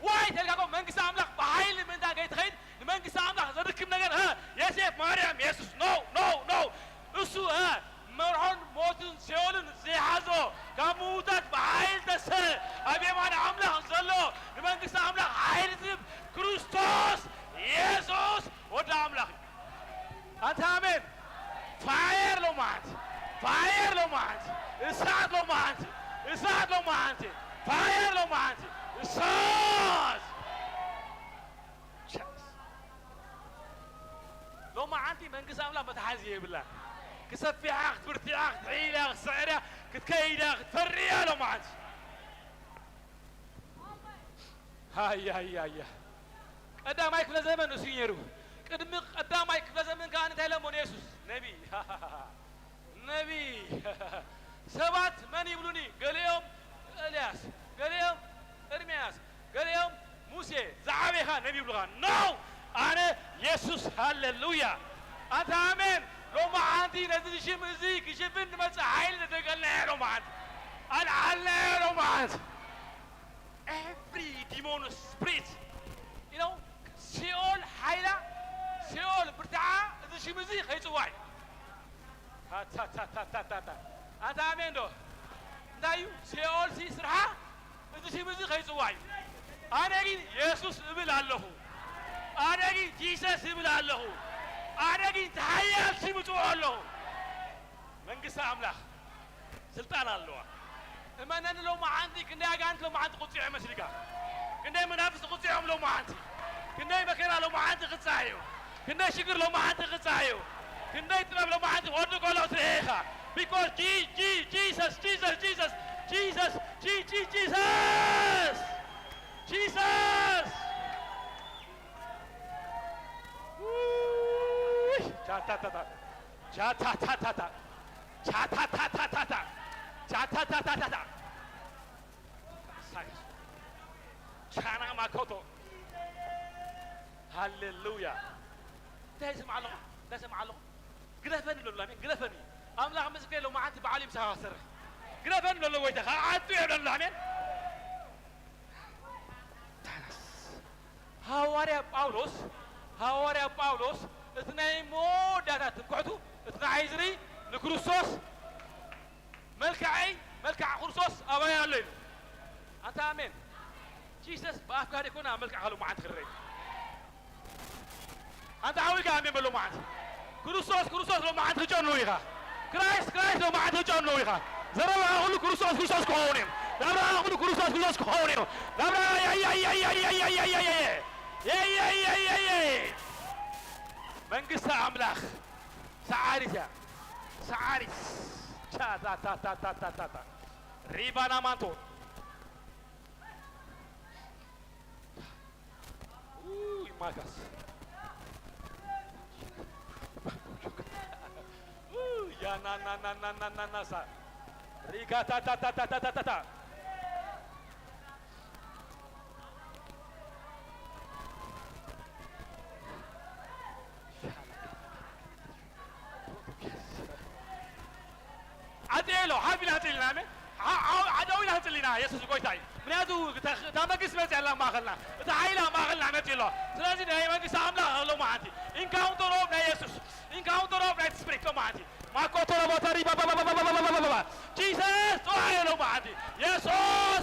ዋይ ተልካኮ መንግስቲ ኣምላኽ ብሓይሊ ምእንታ ከይትኸይድ ንመንግስቲ ኣምላኽ ዘድክም ነገር፣ እ፣ የሴፍ፣ ማርያም፣ የሱስ፣ ኖ፣ ኖ፣ ኖ። እሱ፣ እ፣ መርሖን ሞትን ሲኦልን ዘይሓዞ ካብ ምዉታት ብሓይሊ ተሰ-፣ ኣብ የማን ኣምላኽ ዘሎ ንመንግስቲ ኣምላኽ ሓይሊ ዝህብ ክርስቶስ የሱስ ወዲ ኣምላኽ እዩ። ኣንታ ኣሜን። ፋየር ሎማዓት። Fire ሎማዓንቲ፣ እሳት ሎማዓንቲ፣ እሳት ሎማዓንቲ፣ fire ሎማዓንቲ፣ እሳት። ሎማዓንቲ መንግስቲ ኣምላኽ መትሓዚ የብላን። ክሰፊሕ እያ፣ ክትብርትዕ እያ፣ ክትሕይል እያ፣ ክትስዕር እያ፣ ክትከይድ እያ፣ ክትፈሪ እያ ሎማዓንቲ። ሃያያያ። ቀዳማይ ክፍለ ዘመን እሱ እዩ ነይሩ። ቅድሚ ቀዳማይ ክፍለ ዘመን ከኣ እንታይ ኢሎሞ ንየሱስ? ነቢ። ነቢ። ሰባት መን ይብሉኒ? ገሊኦም ኤልያስ፣ ገሊኦም ኤርምያስ፣ ገሊኦም ሙሴ፣ ዝዓበኻ ነቢ ይብሉኻ። ኖ! ኣነ የሱስ፣ ሃሌሉያ። ኣንታ ኣሜን። ሎማዓንቲ ነዚ ሽም እዚ ክሽፍን ዝመጽእ ሓይሊ ተደገልናዮ ሎማዓንቲ። ኣልዓልናዮ ሎማዓንቲ። Every demon spirit, you know, ሲኦል ሓይላ፣ ሲኦል ብርትዓ፣ እዚ ሽም እዚ ከይጽዋዕ እዩ። ታታታታታታ። ኣንታ ኣሜን ዶ? እንታይ እዩ? ሲኦል ሲ ስርሓ፣ እዚ ሽም እዚ ከይጽዋዕ እዩ። ኣነ ግን የሱስ እብል ኣለኹ። ኣነ ግን ጂሰስ እብል ኣለኹ። ኣነ ግን እቲ ሓያል ሽም እጽውዖ ኣለኹ። መንግስቲ ኣምላኽ ስልጣን ኣለዋ። እመነኒ፣ ሎማዓንቲ ክንደይ ኣጋንንት ሎማዓንቲ ቁፅዖ መስልካ? ክንደይ መናፍስቲ ቁፅዖም ሎማዓንቲ? ክንደይ መከራ ሎማዓንቲ ክፃዩ? ክንደይ ሽግር ሎማዓንቲ ክፃዩ? ክንደይ ጥበብ ሎማዓንቲ ክወድቅ ከሎ ትርኢ ኢኻ? Because ጂ-፣ ጂ-፣ ጂሰስ፣ ጂሰስ፣ ጂሰስ፣ ጂሰስ፣ ጂ-፣ ጂ-፣ ጂሰስ፣ ጂሰስ። ውይ! ቻታታታ፣ ቻታታታታ፣ ቻታታታታታ፣ ቻታታታታታ። ሳይ-፣ ቻና ማኮቶ። ሃሌሉያ። እንታይ ይስማዕ ኣለኹ? እንታይ ይስማዕ ኣለኹ? ግደፈኒ ብለሉ፣ ኣሜን። ግደፈኒ። ኣምላኽ ምስክሬ፣ ሎማዓንቲ ባዕሉ እዩ ምሳኻ ክሰርሕ። ግደፈኒ ብለሉ፣ ጎይታ፣ ከዓ ዓጡ እየ ብለሉ፣ ኣሜን። ተነስ። ሃዋርያ ጳውሎስ፣ ሃዋርያ ጳውሎስ፣ እቲ ናይ መወዳእታ ትምክሕቱ፣ እቲ ንዓይ ዝርኢ ንክርስቶስ መልክዐይ፣ መልክዕ ክርስቶስ ኣባይ ኣሎ ኢሉ። ኣንታ ኣሜን። ጂሰስ ብኣፍካ ደይኮነ ኣብ መልክዕካ ሎማዓንቲ ክረኣይ። ኣንታ ሓዊካ ኣሜን በሎ መዓንቲ። ክርስቶስ፣ ክርስቶስ ሎማዓንቲ ክጨኑ ኢኻ። ክራይስት፣ ክራይስት ሎማዓንቲ ክጨኑ ኢኻ። ዘረባኻ ኩሉ ክርስቶስ፣ ክርስቶስ ክኸውን እዩ። ናብራኻ ኩሉ ክርስቶስ፣ ክርስቶስ ክኸውን እዩ። ናብራ የየየየየየየየየየ። የየየየየየ። መንግስቲ ኣምላኽ ሰዓሪት እያ። ሰዓሪት። ቻታታታታታታ። ሪባና ማንቶ። ኡይ፣ ማካስ። ኡይ፣ ያናናናናናናናሳ። ሪጋታታታታታታታ። ዓጽየ ኣሎ፣ ሓቢና ህጽል ኢና፣ ኣሜን። ሓ-፣ ሓ-፣ ዓደው ኢና ህጽል ኢና፣ የሱስ ጎይታ እዩ። ምክንያቱ እታ፣ እታ መንግስቲ መጽያ ኣላ ኣብ ማእኸልና፣ እታ ሓይሊ ኣብ ማእኸልና መጽዩ ኣሎ። ስለዚ ናይ መንግስቲ ኣምላኽ ኣሎ መዓንቲ። ኢንካውንተር ኦፍ ናይ የሱስ፣ ኢንካውንተር ኦፍ ናይ ስፕሪት ኣሎ መዓንቲ። ማኮቶሮ ቦተሪ ባባባባባባባባባባ። ጂሰስ ጽዋዕ ኣሎ መዓንቲ። የሱስ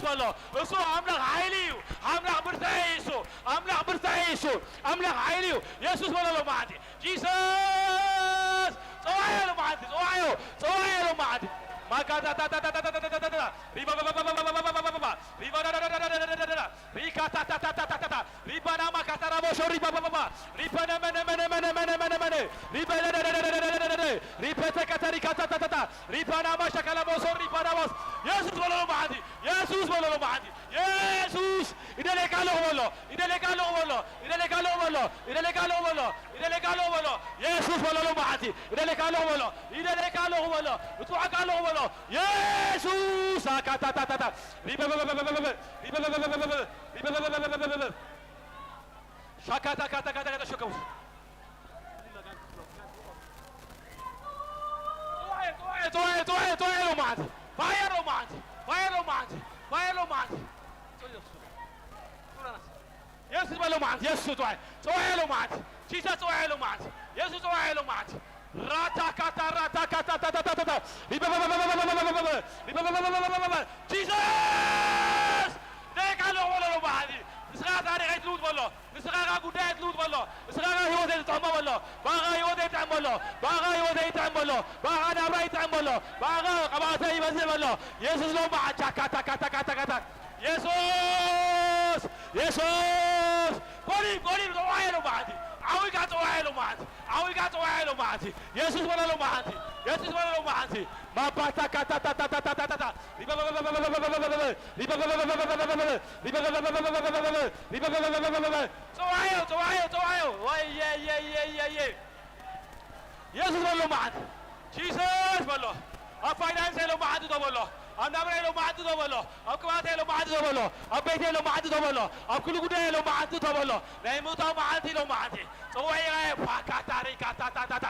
በሎ። እሱ ኣምላኽ ሓይሊ እዩ። ኣምላኽ ብርታዒ እዩ እሱ። ኣምላኽ ብርታዒ እዩ እሱ። ኣምላኽ ሓይሊ እዩ። የሱስ በሎ ኣሎ መዓንቲ። ጂሰስ! ጸዋዕዮ ሎማዓንቲ፣ ጸዋዕዮ፣ ጸዋዕዮ ሎማዓንቲ። ማካታታታታታታታታታ። ሪባባባባባባባባባባባ። ሪባዳዳዳዳዳዳዳዳዳ። ሪካታታታታታታታ። ሪባናማ ካታራቦሾ ሪባባባባ። ሪበነመነመነመነመነመነ። ሪበዳዳዳዳዳዳዳዳዳ። ሪበተከተሪካታታታታ። ሪባናማ ሸከለቦሶ ሪባናባስ። የሱስ በሎ ሎማዓንቲ። የሱስ በሎ ሎማዓንቲ። የሱስ! ይደልየካ ኣለኹ በሎ። ይደልየካ ኣለኹ በሎ። ይደልየካ ኣለኹ በሎ። ይደልየካ ኣለኹ በሎ። ይደልየካ ኣለኹ በሎ። የሱስ በሎ ሎማዓንቲ። ይደልየካ ኣለኹ በሎ። ይደልየካ ኣለኹ በሎ። እጽውዓካ ኣለኹ በሎ። የሱስ! ኣካታታታታ። ሪበበበበበበበበ። ሪበበበበበበ። ሪበበበበበበበ። ሻካታካታካታካታ ሸከሙስ። ጸዋየ፣ ጸዋየ፣ ጸዋየ፣ ጸዋየ ሎማዓንቲ። ፋየር ሎማዓንቲ። ፋየር ሎማዓንቲ። ፋየር ሎማዓንቲ። የሱስ በሎ መዓንቲ፣ የሱስ ጸዋየ፣ ጸዋየ ሎ መዓንቲ፣ ጂሰስ ጸዋየ ሎ መዓንቲ፣ የሱስ ጸዋየ ሎ መዓንቲ። ራታካታ፣ ራታካታ፣ ታታታታ፣ ሪበበበበበበበበበበበ፣ ሪበበበበበበበበ፣ ጂሰስ! ደቂቃ ኣለኹ በሎ ሎ መዓንቲ። ንስኻ ታሪኸይ ትልውጥ በሎ፣ ንስኻ ኸኣ ጉዳየይ ትልውጥ በሎ፣ ንስኻ ኸኣ ህይወተይ ትጥዕሞ በሎ፣ ብኣኻ ህይወተይ ይጥዕም በሎ፣ ብኣኻ ህይወተይ ይጥዕም በሎ፣ ብኣኻ ናብራ ይጥዕም ኣሎ። ብኣኻ ቅብኣተ ይበዝሕ ኣሎ። የሱስ ሎምዓ ቻካ ታካ ታካ ታካ ታካ። የሱስ! የሱስ! ጎሊል! ጎሊል! ጸዋዕዮ ሎምዓንቲ! ዓዊካ ጸዋዕዮ ሎምዓንቲ! ዓዊካ ጸዋዕዮ ሎምዓንቲ! የሱስ በሎ ሎምዓንቲ! የሱስ በሎ ሎምዓንቲ! ማባታ ካታ ታታ ታታ ታታ! ጸዋዕዮ! ጸዋዕዮ! ጸዋዕዮ! ወየየየየየ! የሱስ በሎ ሎምዓንቲ! ጂሰስ በሎ። ኣብ ፋይናንሰይ ሎምዓንቲ እቶ በሎ። ኣብ ናብራይ ሎምዓንቲ እቶ በሎ። ኣብ ቅብኣተይ ሎምዓንቲ እቶ በሎ። ኣብ ቤተይ ሎምዓንቲ እቶ በሎ። ኣብ ኩሉ ጉዳየይ ሎምዓንቲ እቶ በሎ። ናይ ምእታው መዓልቲ ሎምዓንቲ። ጸዋዒቓየ ፋካታሪካታታታታ።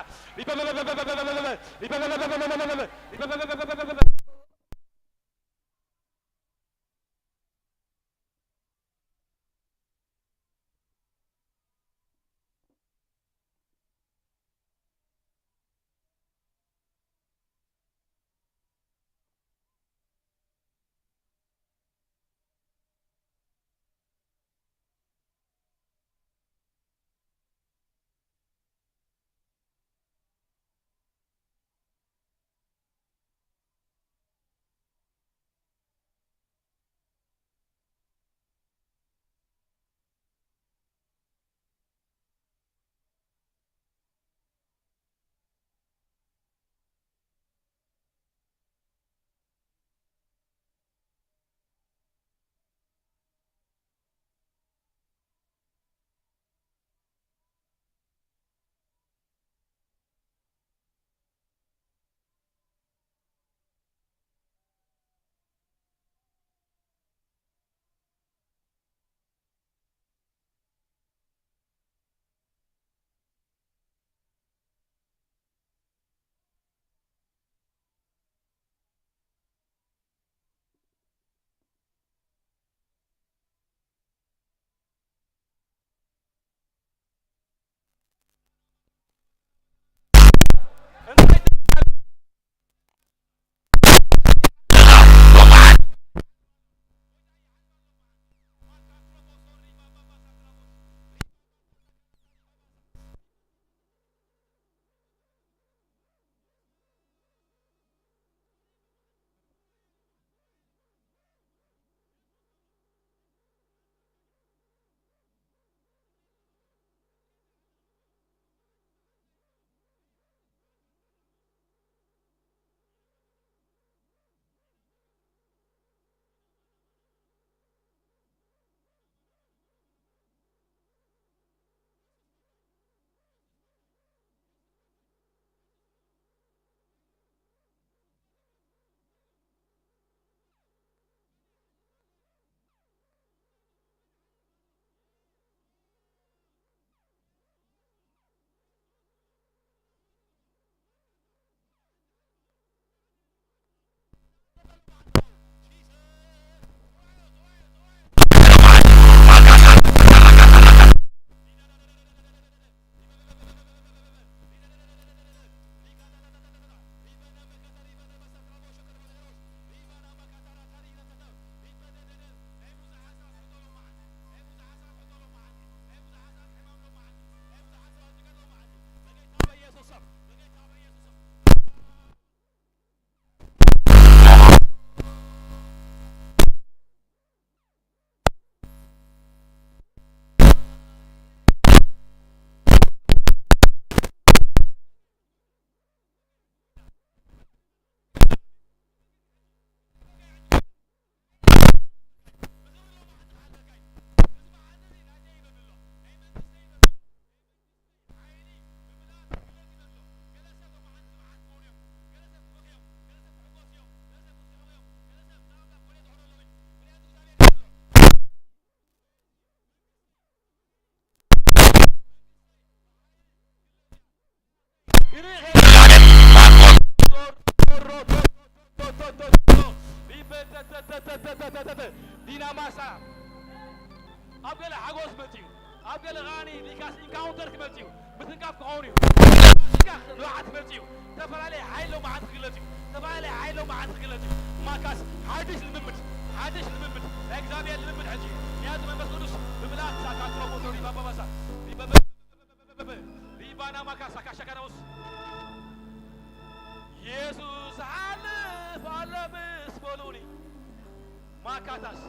ማካታስ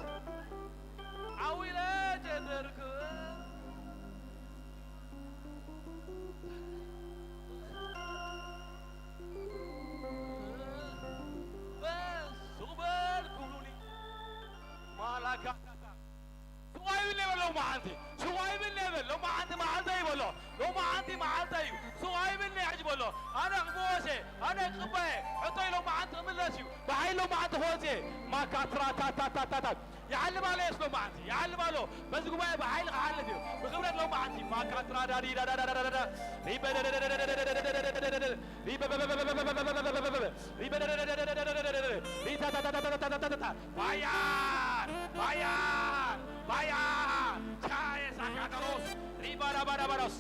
ዓዊለ ጀመርኩ። በል ሱቕ በል ኩሉኒ ማላካታታ። ሱቕ ኣይብል ነበር ሎማዓንቲ፣ ሱቕ ኣይብል ነበር። ሎማዓንቲ መዓልታ እዩ በሎ። ሎማዓንቲ መዓልታ እዩ። ሱቕ ኣይብል ነይ ሕጂ በሎ። ኣነ ክመወሴ፣ ኣነ ክቕባየ፣ ሕቶይ ሎማዓንቲ ክምለስ እዩ። ብሓይሊ ሎማዓንቲ ክወፅእ እየ። ማካትራታታታታታት። ይዓልም ኣሎ የስ ሎማዓንቲ፣ ይዓልም ኣሎ። በዚ ጉባኤ ብሓይሊ ክሓልፍ እዩ። ብክብረት ሎማዓንቲ። ማካትራዳዲዳዳዳዳዳዳ። ሪበ- ሪበ- ሪታታታታታታታታታ። ፋያር! ፋያር! ፋያር! ቻየ ሳካተሮስ! ሪባዳባዳባዳስ!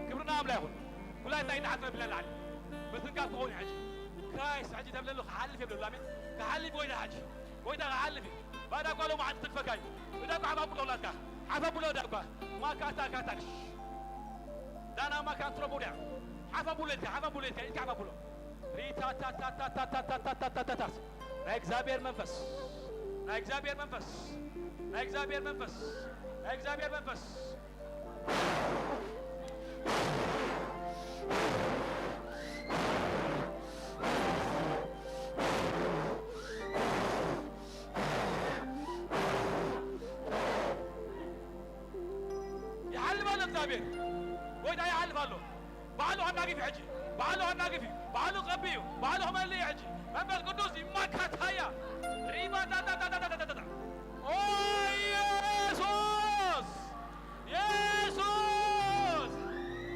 ክብርና ኣምላ ይኹን። ኩላይ እንታይ ተዓጽመ ብለና ኣለ። ምትንካፍ ክኸውን እዩ ሕጂ። ክራይስት ሕጂ ተብለሉ ክሓልፍ የብለሉ። ኣሜን። ክሓልፍ ጎይታ ሕጂ። ጎይታ ክሓልፍ እዩ። ባዳ እኳ ሎማዓንቲ ትግፈካ እዩ። እዳ እኳ ሓፍ ኣብሎ ላትካ። ሓፍ ኣብሎ እዳ እኳ። ማካታ ካታክሽ። ዳና ማካትሮ ቡዳ። ሓፍ ኣብሎ ኢልካ፣ ሓፍ ኣብሎ ኢልካ፣ ኢልካ ሓፍ ኣብሎ። ሪታታታታታታታታታታታታስ። ናይ እግዚኣብሔር መንፈስ። ናይ እግዚኣብሔር መንፈስ። ናይ እግዚኣብሔር መንፈስ። ናይ እግዚኣብሔር መንፈስ። ይሓልፍ ኣሎ እግዚኣብሔር። ጎይታ ይሓልፍ ኣሎ። ባዕሉ ኣናግፍ ሕጂ። ባዕሉ ኣናግፍ እዩ። ባዕሉ ቀቢ እዩ። ባዕሉ ክመልእ እዩ ሕጂ። መንፈስ ቅዱስ ይማካታያ። ሪባታታታታታታታ። ኦ ኢየሱስ! ኢየሱስ!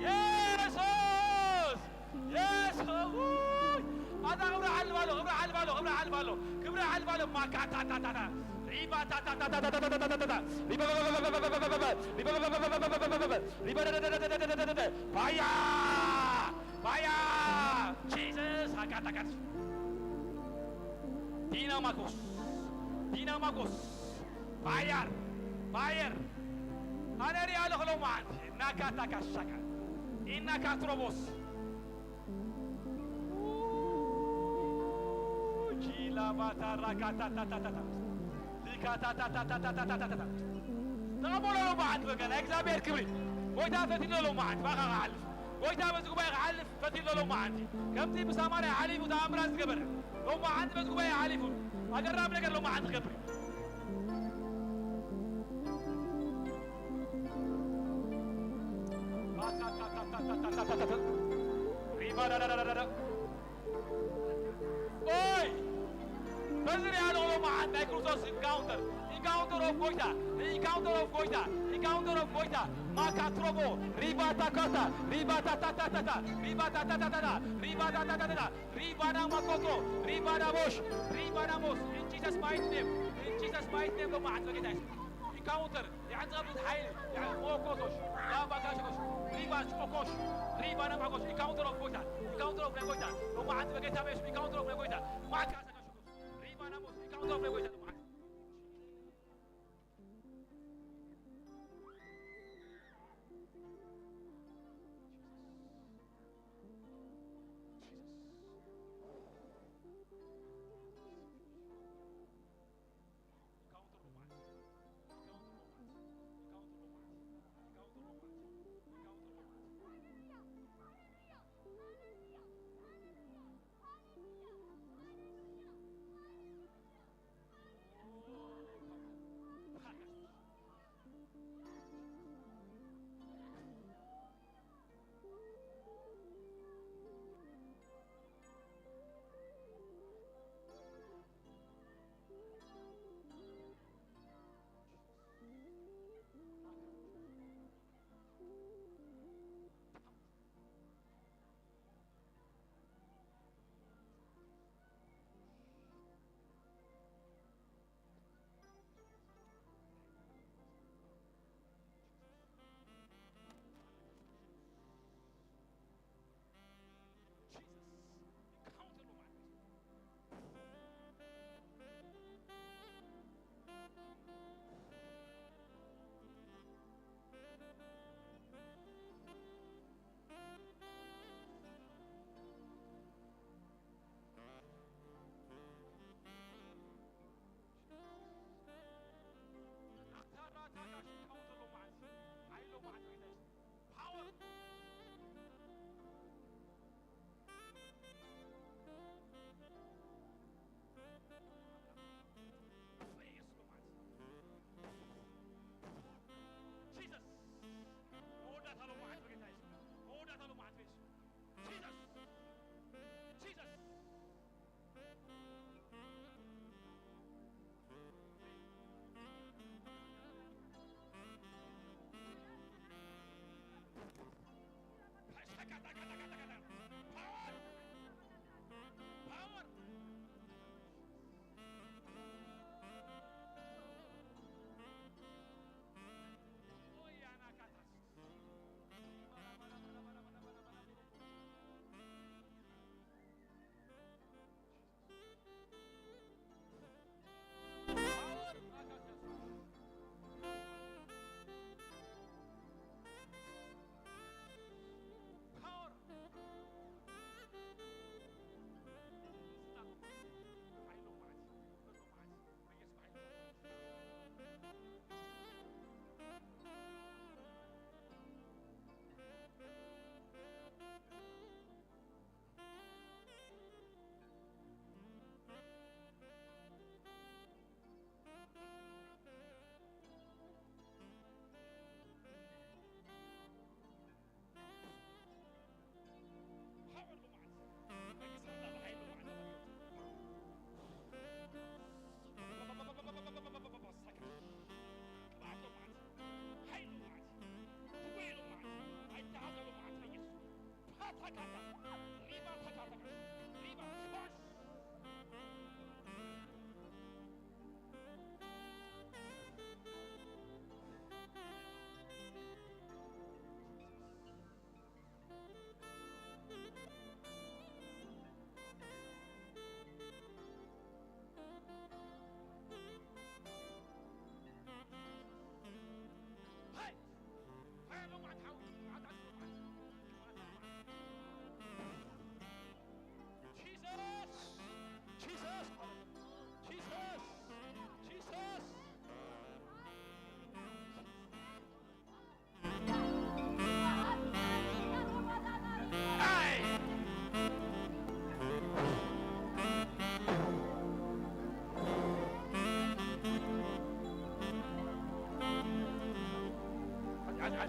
ኢየሱስ! ኢየሱስ! ውይ! ኣታ ክብሪ ዓልብ ኣሎ፣ ክብሪ ዓልብ ኣሎ፣ ክብሪ ዓልብ ኣሎ፣ ክብሪ ዓልብ ኣሎ። ማካታታታታ። ሪባታታታታታታታታታ። ሪባ- ሪባ- ፋያ! ፋያ! ጂሰስ! ሃካታካት! ዲናማኮስ! ዲናማኮስ! ፋየር! ፋየር! ኣነ ሪኣ ኣለኹ ሎማዓንቲ። ናካታካሻካ! ኢናካትሮቦስ! ጂላባታራካታታታታታ! ሊካታታታታታታታታ! ተቐበሎ ሎማዓንቲ በቃ ናይ እግዚኣብሔር ክብሪ። ጎይታ ፈቲሉ ሎማዓንቲ ባኻ ክሓልፍ። ጎይታ በዚ ጉባኤ ክሓልፍ ፈቲሉ ሎማዓንቲ። ከምቲ ብሳማርያ ሓሊፉ ተኣምራት ዝገበረ። ሎማዓንቲ በዚ ጉባኤ ሓሊፉ። ኣገራሚ ነገር ሎማዓንቲ ክገብር እዩ። ሪባዳዳዳዳዳ። ኦይ! በዚ ሪኣ ኣለኹ ሎማዓንቲ ናይ ክርስቶስ ኢንካውንተር። ኢንካውንተር ኦፍ ጎይታ። ኢንካውንተር ኦፍ ጎይታ። ኢንካውንተር ኦፍ ጎይታ። ማካ ትሮቦ። ሪባታ ካታ። ሪባታ ታታታታ። ሪባታ ታታታታ። ሪባታ ታታታታ። ሪባና ማኮቶ። ሪባና ቦሽ። ሪባና ሞስ። In Jesus mighty name. In Jesus mighty name ሎማዓንቲ በጌታ የሱስ። ኢንካውንተር። የዕንጸብት ሓይል። የዕንጸብ ሞኮቶሽ። ላባጋሽኮሽ። ሪባሽ ኦኮሽ። ሪባና ማኮሽ። ኢንካውንተር ኦፍ ጎይታ። ኢንካውንተር ኦፍ ናይ ጎይታ። ሎማዓንቲ በጌታ በየሱስ ኢንካውንተር ኦፍ ናይ ጎይታ። ማካ ሰካሽኮሽ። ሪባና ሞስ። ኢንካውንተር ኦፍ ናይ ጎይታ ሎማዓንቲ።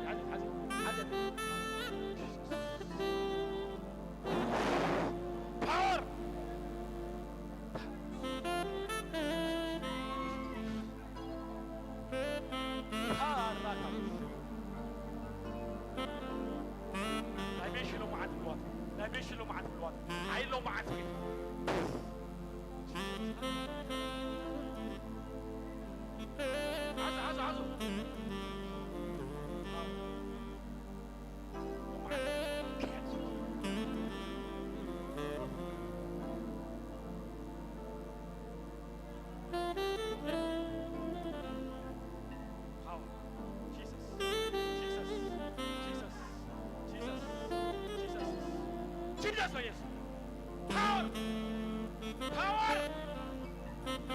ሓዚ፣ ሓዚ፣ ሓዚ። ፓወር! ፓወር! ናይ ሜሽ ሎምዓንቲ ብልዋት፣ ናይ ሜሽ ሎምዓንቲ ብልዋት፣ ሓይሊ ሎምዓንቲ። ሓዙ፣ ሓዙ፣ ሓዙ። ፓወር። ጂሰስ፣ ጂሰስ፣ ጂሰስ፣ ጂሰስ፣ ጂሰስ፣ ጂሰስ ነው ኢየሱስ። ፓወር፣ ፓወር፣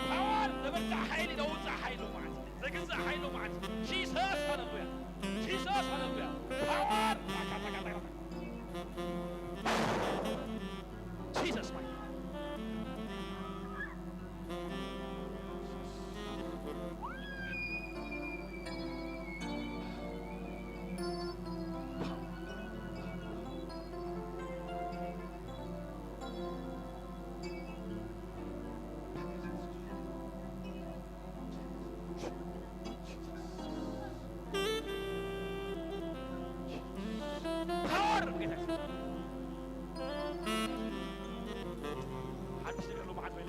ፓወር፣ ዘበርትዕ ሓይሊ፣ ዘውፅእ ሓይሊ ማለት፣ ዘግዝእ ሓይሊ ማለት። ጂሰስ፣ ሃሌሉያ። ጂሰስ፣ ሃሌሉያ። ፓወር፣ ጂሰስ፣ ማይ ፓወር ጌታ ሓድሽ ነገር ሎምዓት ወይ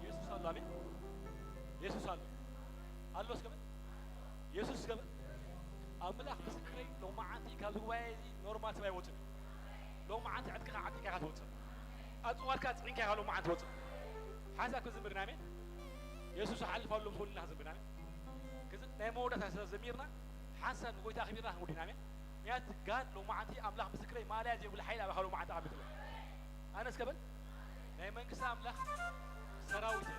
የሱስ ኣሎ። ኣሜን። የሱስ ኣሎ። ኣሎ እስከ በል። የሱስ እስከ በል። ኣምላኽ ምስክረይ፣ ሎማዓንቲ ካብዚ ጉባኤ እዚ ኖርማል ሰብ ኣይወፅን። ሎማዓንቲ ዕጥቅኻ ዓጢቕካ ኢኻ ትወፅእ። ኣፅዋርካ ፅዒንካ ኢኻ ሎማዓንቲ ትወፅእ። ሓንሳብ ክዝምር ኢና፣ ኣሜን። የሱስ ሓልፍ ኣሎ ምስ በሉና ክዝምር ኢና፣ ኣሜን። ክዚ ናይ መወዳእታ ስለ ዘሚርና፣ ሓንሳብ ንጎይታ ኣኽቢርና ክንወዲ ኢና፣ ኣሜን። ምኽንያቱ ጋድ ሎማዓንቲ ኣምላኽ ምስክረይ ማልያ ዘይብሉ ሓይሊ ኣባኻ ሎማዓንቲ ኣቐሚጥሎ። ኣነ እስከ በል ናይ መንግስቲ ኣምላኽ ሰራዊት እየ፣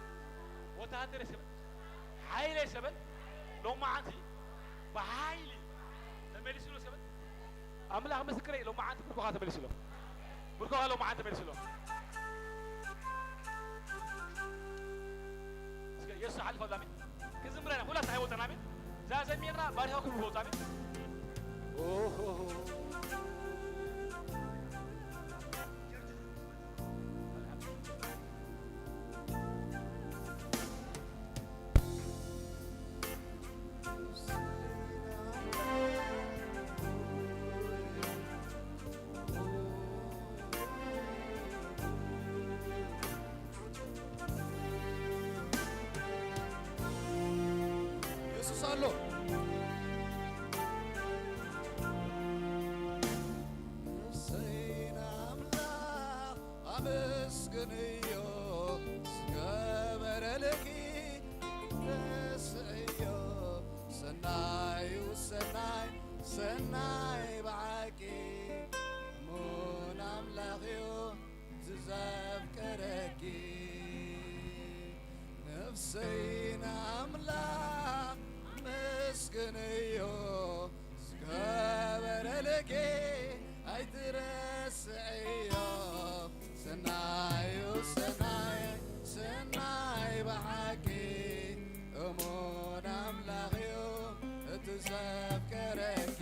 ወተሃደር እየ እስከ በል ሓይል እየ እስከ በል ሎማዓንቲ ብሓይሊ ተመሊሱ ኣሎ እስከ በል ኣምላኽ ምስክረይ ሎማዓንቲ ብርኮኻ ተመሊሱ ኣሎ። ብርኮኻ ሎማዓንቲ ተመሊሱ ኣሎ። እስከ የሱስ ሓልፍ ኣሎ ኣሜን። ክዝምረና ኩላትና ኣይወፀና ኣሜን። እዛ ዘሚርና ባሪኻ ኩሉ ወፃ ኣሜን። ኦሆ። የሱስ ኣሎ። ነፍሰይ ንኣምላኽ ኣመስግንዮ፣ ዝገበረልኪ ረስዕዮ። ሰናዩ ሰናይ፣ ሰናይ ብሓቂ እሙን ኣምላኽዮ። ዝዘፍቀረኪ ነፍሰይ ንኣምላኽ ኣመስግንዮ፣ ዝገበረልኪ ኣይትረስዕዮ። ሰናዩ ሰናይ፣ ሰናይ ብሓቂ እሙን ኣምላኽዮ፣ እቲ ዘፍቀረኪ።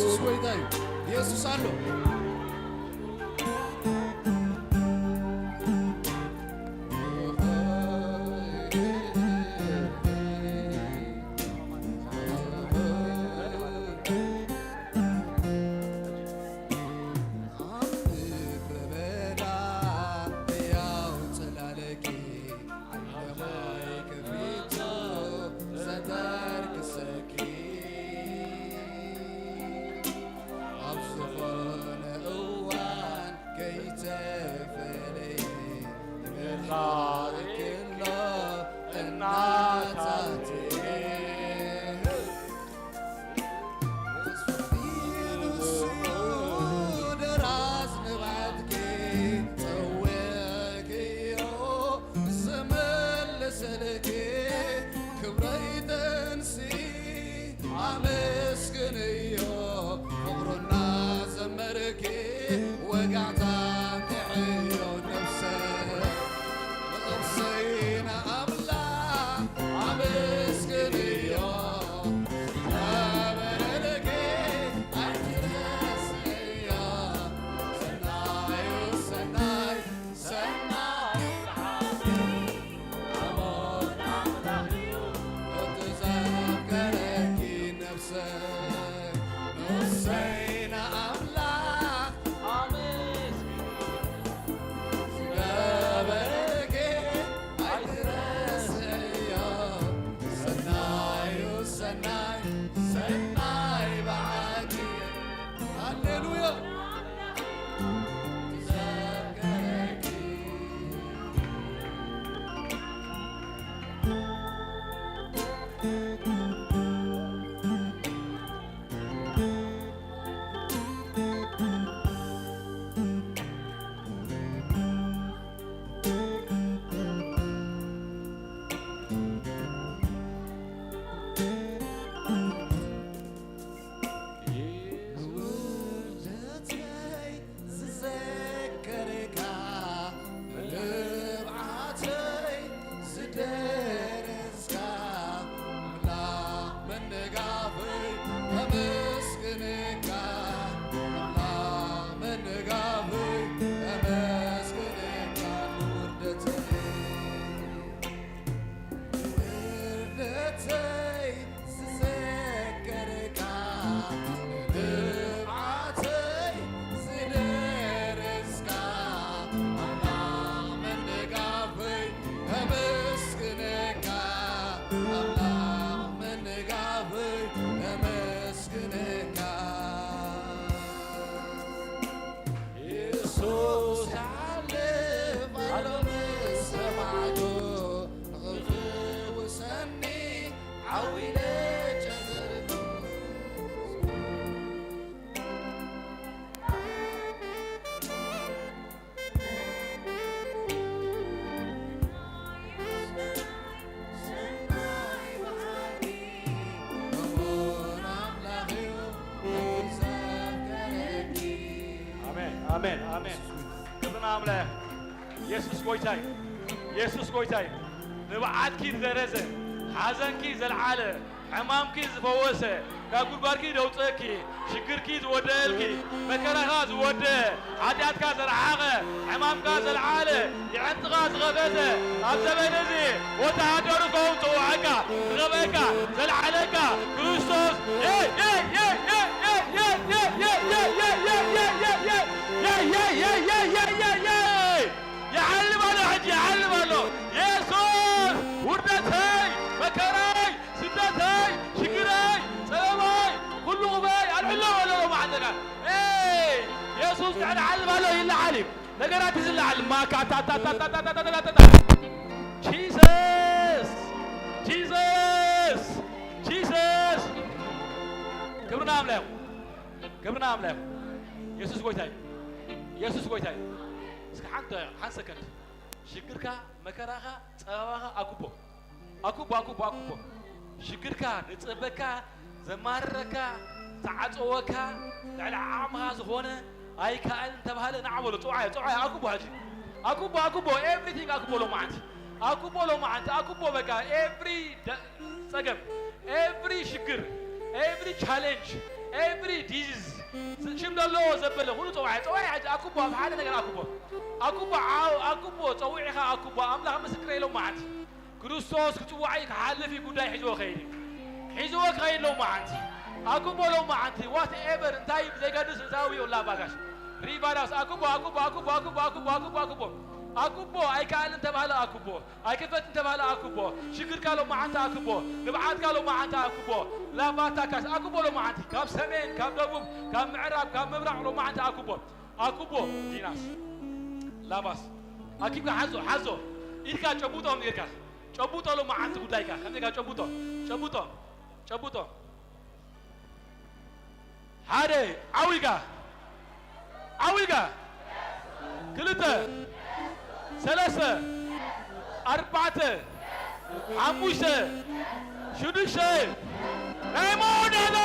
ኢየሱስ ጎይታ እዩ። ኢየሱስ ኣሎ። ኣብ ምድረ በዳ ሕያው ጽላለኪ፣ ዓለማይ ከፊቱ ዘተርክሰኪ። ኣብ ዝኾነ እዋን ከይተፈለየ ይመርሓኪ ኣሎ እናታትየ። ንሱ ደራስ ንብዓትኪ ጸውዕክዮ ዝመልሰልኪ ክብረይ ተንሲ ኣመስግንዮ ፍቕሩና ዘመርኪ ወጋሕታ ጥዕዮ ነፍሰ እሰይ ንኣምላኽ ኣመስግንዮ ነበረልኪ ኣይትረስዕዮ ሰናዩ ሰናይ ሰናይ ኣቦን ኣምላኽዩ እትዘከረኪ ነፍሰ ንሰይ ንኣምላኽ ኣመስግንዮ ዝገበረልኪ ኣይትረስዕዮ ሰናዩ ሰናይ ሰናይ ብዓኪ ሃሌሉያ ዝዘከርካ ንብዓተይ ዝደረስካ ኣምላኽ መነጋፈይ ኣመስግነካ ኣምላኽ መነጋፈይ ኣመስግነካ ንውርደተይ ንውርደተይ ዝዘከርካ ንብዓተይ ዝደረስካ ኣምላኽ መነጋፈይ ኣመስግነካ ኣምላኽ መነጋፈይ ኣመስግነካ የሱስ ይሓልፍ ኣሎ ምስ ሰማዕቱ ንኽፍውሰኒ ዓው ኢለ ጨመርኩ። ኣሜን፣ ኣሜን፣ ኣሜን። ክብሪ ንኣምላኽ። የሱስ ጎይታ እዩ። የሱስ ጎይታ እዩ። ንብዓትኪ ዝደረዘ፣ ሓዘንኪ ዘልዓለ፣ ሕማምኪ ዝፈወሰ፣ ካብ ጉድጓድኪ ዘውፅእኪ፣ ሽግርኪ ዝወደአልኪ፣ መከራኻ ዝወደአ፣ ሓጢኣትካ ዘርሓቐ፣ ሕማምካ ዘልዓለ፣ የዕንትኻ ዝኸፈተ፣ ኣብ ዘበን እዚ ወተሃደሩ ክኸውን ዝጸውዐካ፣ ዝቐብአካ፣ ዘልዓለካ ክርስቶስ፣ የይ፣ የይ፣ ይዓልብ ኣሎ፣ ሕጂ ይዓልብ ኣሎ። የሱስ ውርደተይ፣ መከራይ፣ ስደተይ፣ ሽግረይ፣ ጸበባይ፣ ኩሉ ቁበይ ኣልዕሎ በሎ ሎማዓንተካ። ኤይ፣ የሱስ ንዕና ዓልብ ኣሎ፣ ይለዓል እዩ። ነገራት እዩ ዝለዓል። ማካታታታታታታታታታ። ጂሰስ! ጂሰስ! ጂሰስ! ክብሪ ንኣምላኽ ይኹን። ክብሪ ንኣምላኽ ይኹን። የሱስ ጎይታ እዩ። የሱስ ጎይታ እዩ። እስኪ ሓንቲ፣ ሓንቲ ሰከንድ። ሽግርካ፣ መከራኻ፣ ጸበባኻ ኣኩቦ። ኣኩቦ፣ ኣኩቦ፣ ኣኩቦ። ሽግርካ፣ ዘጸበካ፣ ዘማርረካ፣ ዝዓጸወካ፣ ልዕሊ ዓቕምኻ ዝኾነ ኣይከኣልን ተባህለ፣ ንዓ በሎ፣ ጽውዓዮ፣ ጽውዓዮ፣ ኣኩቦ ሕጂ። ኣኩቦ፣ ኣኩቦ፣ everything ኣኩቦ ሎማዓንቲ። ኣኩቦ ሎማዓንቲ፣ ኣኩቦ በቃ፣ every ደ-፣ ጸገም፣ every ሽግር፣ every challenge፣ every disease ሽም ዘለዎ ዘበለ ኩሉ ጸዋዒ ጸዋዒ ሕጂ ኣኩቦ ኣብ ሓደ ነገር ኣኩቦ ኣኩቦ ዓው ኣኩቦ ጸዊዕኻ ኣኩቦ ኣምላኽ ምስክረይ ሎማዓንቲ ክርስቶስ ክጽዋዕ እዩ ክሓልፍ እዩ ጉዳይ ሒዝዎ ከይድ እዩ ሒዝዎ ክኸይድ ሎማዓንቲ ኣኩቦ ሎማዓንቲ whatever እንታይ እዩ ብዘይገድስ እዛዊ ዮላ ባጋሽ ሪቫራስ ኣኩቦ ኣኩቦ ኣኩቦ ኣኩቦ ኣኩቦ ኣኩቦ ኣኩቦ ኣኩቦ ኣይከኣልን ተባህለ ኣኩቦ ኣይክፈትን ተባህለ ኣኩቦ ሽግርካ ሎማዓንቲ ኣኩቦ ንብዓትካ ሎማዓንቲ ኣኩቦ ላባታ ካስ ኣኩቦ ሎማዓንቲ ካብ ሰሜን ካብ ደቡብ ካብ ምዕራብ ካብ ምብራቕ ሎማዓንቲ ኣኩቦ ኣኩቦ ዲናስ ላባስ ኣኪብካ ሓዞ ሓዞ ኢድካ ጨቡጦ ጌርካ ጨቡጦ ሎማዓንቲ ጉዳይካ ከመይ ጌርካ ጨቡጦ ጨቡጦ ጨቡጦ ሓደ ዓው ኢልካ ዓው ኢልካ ክልተ ሰለስተ ኣርባዕተ ሓሙሽተ ሽዱሽተ ናይ መወዳእታ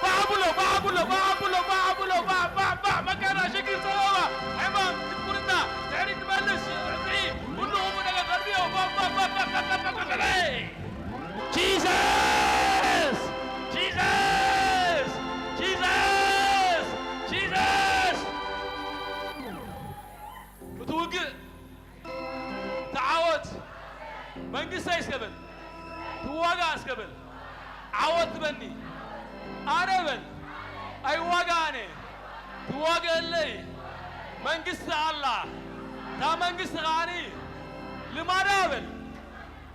ባዕብሎ ባዕብሎ ባዕብሎ ባዕብሎ ባዕ ባዕ ባዕ መከራ ሽግር ጸበባ ሕማም ድንቁርና ድሕሪት ትመልስ ስዕስዒ ኩሉ ክፉእ ነገር ተርብዮ ባዕ ባዕ ባዕ ባዕ ባዕ ባዕ ባዕ ባዕ Jesus! Jesus! Jesus! Jesus! እቲ ውግእ እቲ ዓወት መንግስተይ እስከ በል ትዋጋእ እስከ በል ዓወት ትበኒ ኣነ በል ኣይዋጋእነ ትዋገእለይ መንግስቲ ኣላ እታ መንግስቲ ከዓኒ ልማዳ በል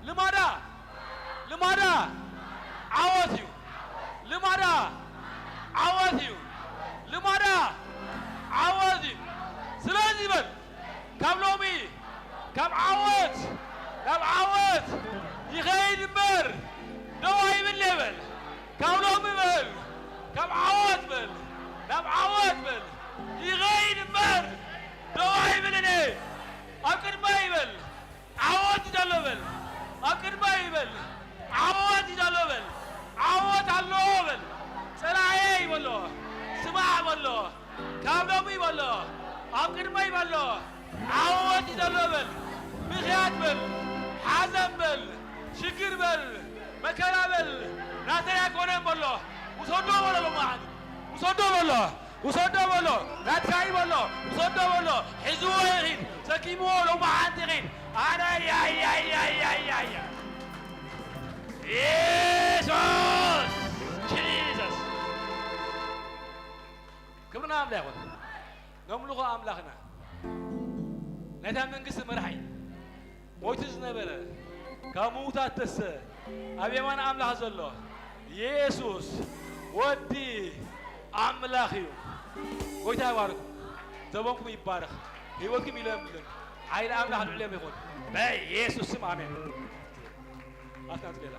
ልማዳ ልማዳ ዓወት እዩ ልማዳ ዓወት እዩ ልማዳ ዓወት እዩ ስለዚ በል ካብ ሎሚ ካብ ዓወት ናብ ዓወት ይኸይድ እምበር ደው ኣይብል የበል ካብ ሎሚ በል ካብ ዓወት በል ናብ ዓወት በል ይኸይድ እምበር ደው ኣይብልን እየ ኣብ ቅድመ ይበል ዓወት እዩ ዘሎ በል ኣብ ቅድመ ይበል ዓወት እዩ ዘሎ በል ዓወት ኣሎ በል ጸላኤ ይበሎ ስማዕ በሎ ካብ ሎሚ በሎ ኣብ ቅድመይ በሎ ዓወት እዩ ዘሎ በል ምኽያት በል ሓዘን በል ሽግር በል መከራ በል ናተይ ኣይኮነን በሎ ውሰዶ በሎ ሎማዓንቲ ውሰዶ በሎ ውሰዶ በሎ ናትካ እዩ በሎ ውሰዶ በሎ ሒዝዎ ይኺድ ሰኪምዎ ሎማዓንቲ ይኺድ ኣነ ያያያያያያ ኢየሱስ ጂሰስ ክብርና ኣምላ ይኹን ነምልኾ ኣምላኽና ናይታ መንግስቲ መራሒ ሞይቱ ዝነበረ ካብ ምዉታት ተሰ ኣብ የማን ኣምላኽ ዘሎ የሱስ ወዲ ኣምላኽ እዩ። ጎይታ ይባርኩም። ዘበንኩም ይባረኽ። ህይወትኩም ይለምልም። ሓይሊ ኣምላኽ ልዕሌም ይኹን። በኢየሱስ ስም ኣሜን። ኣትናጽሌላ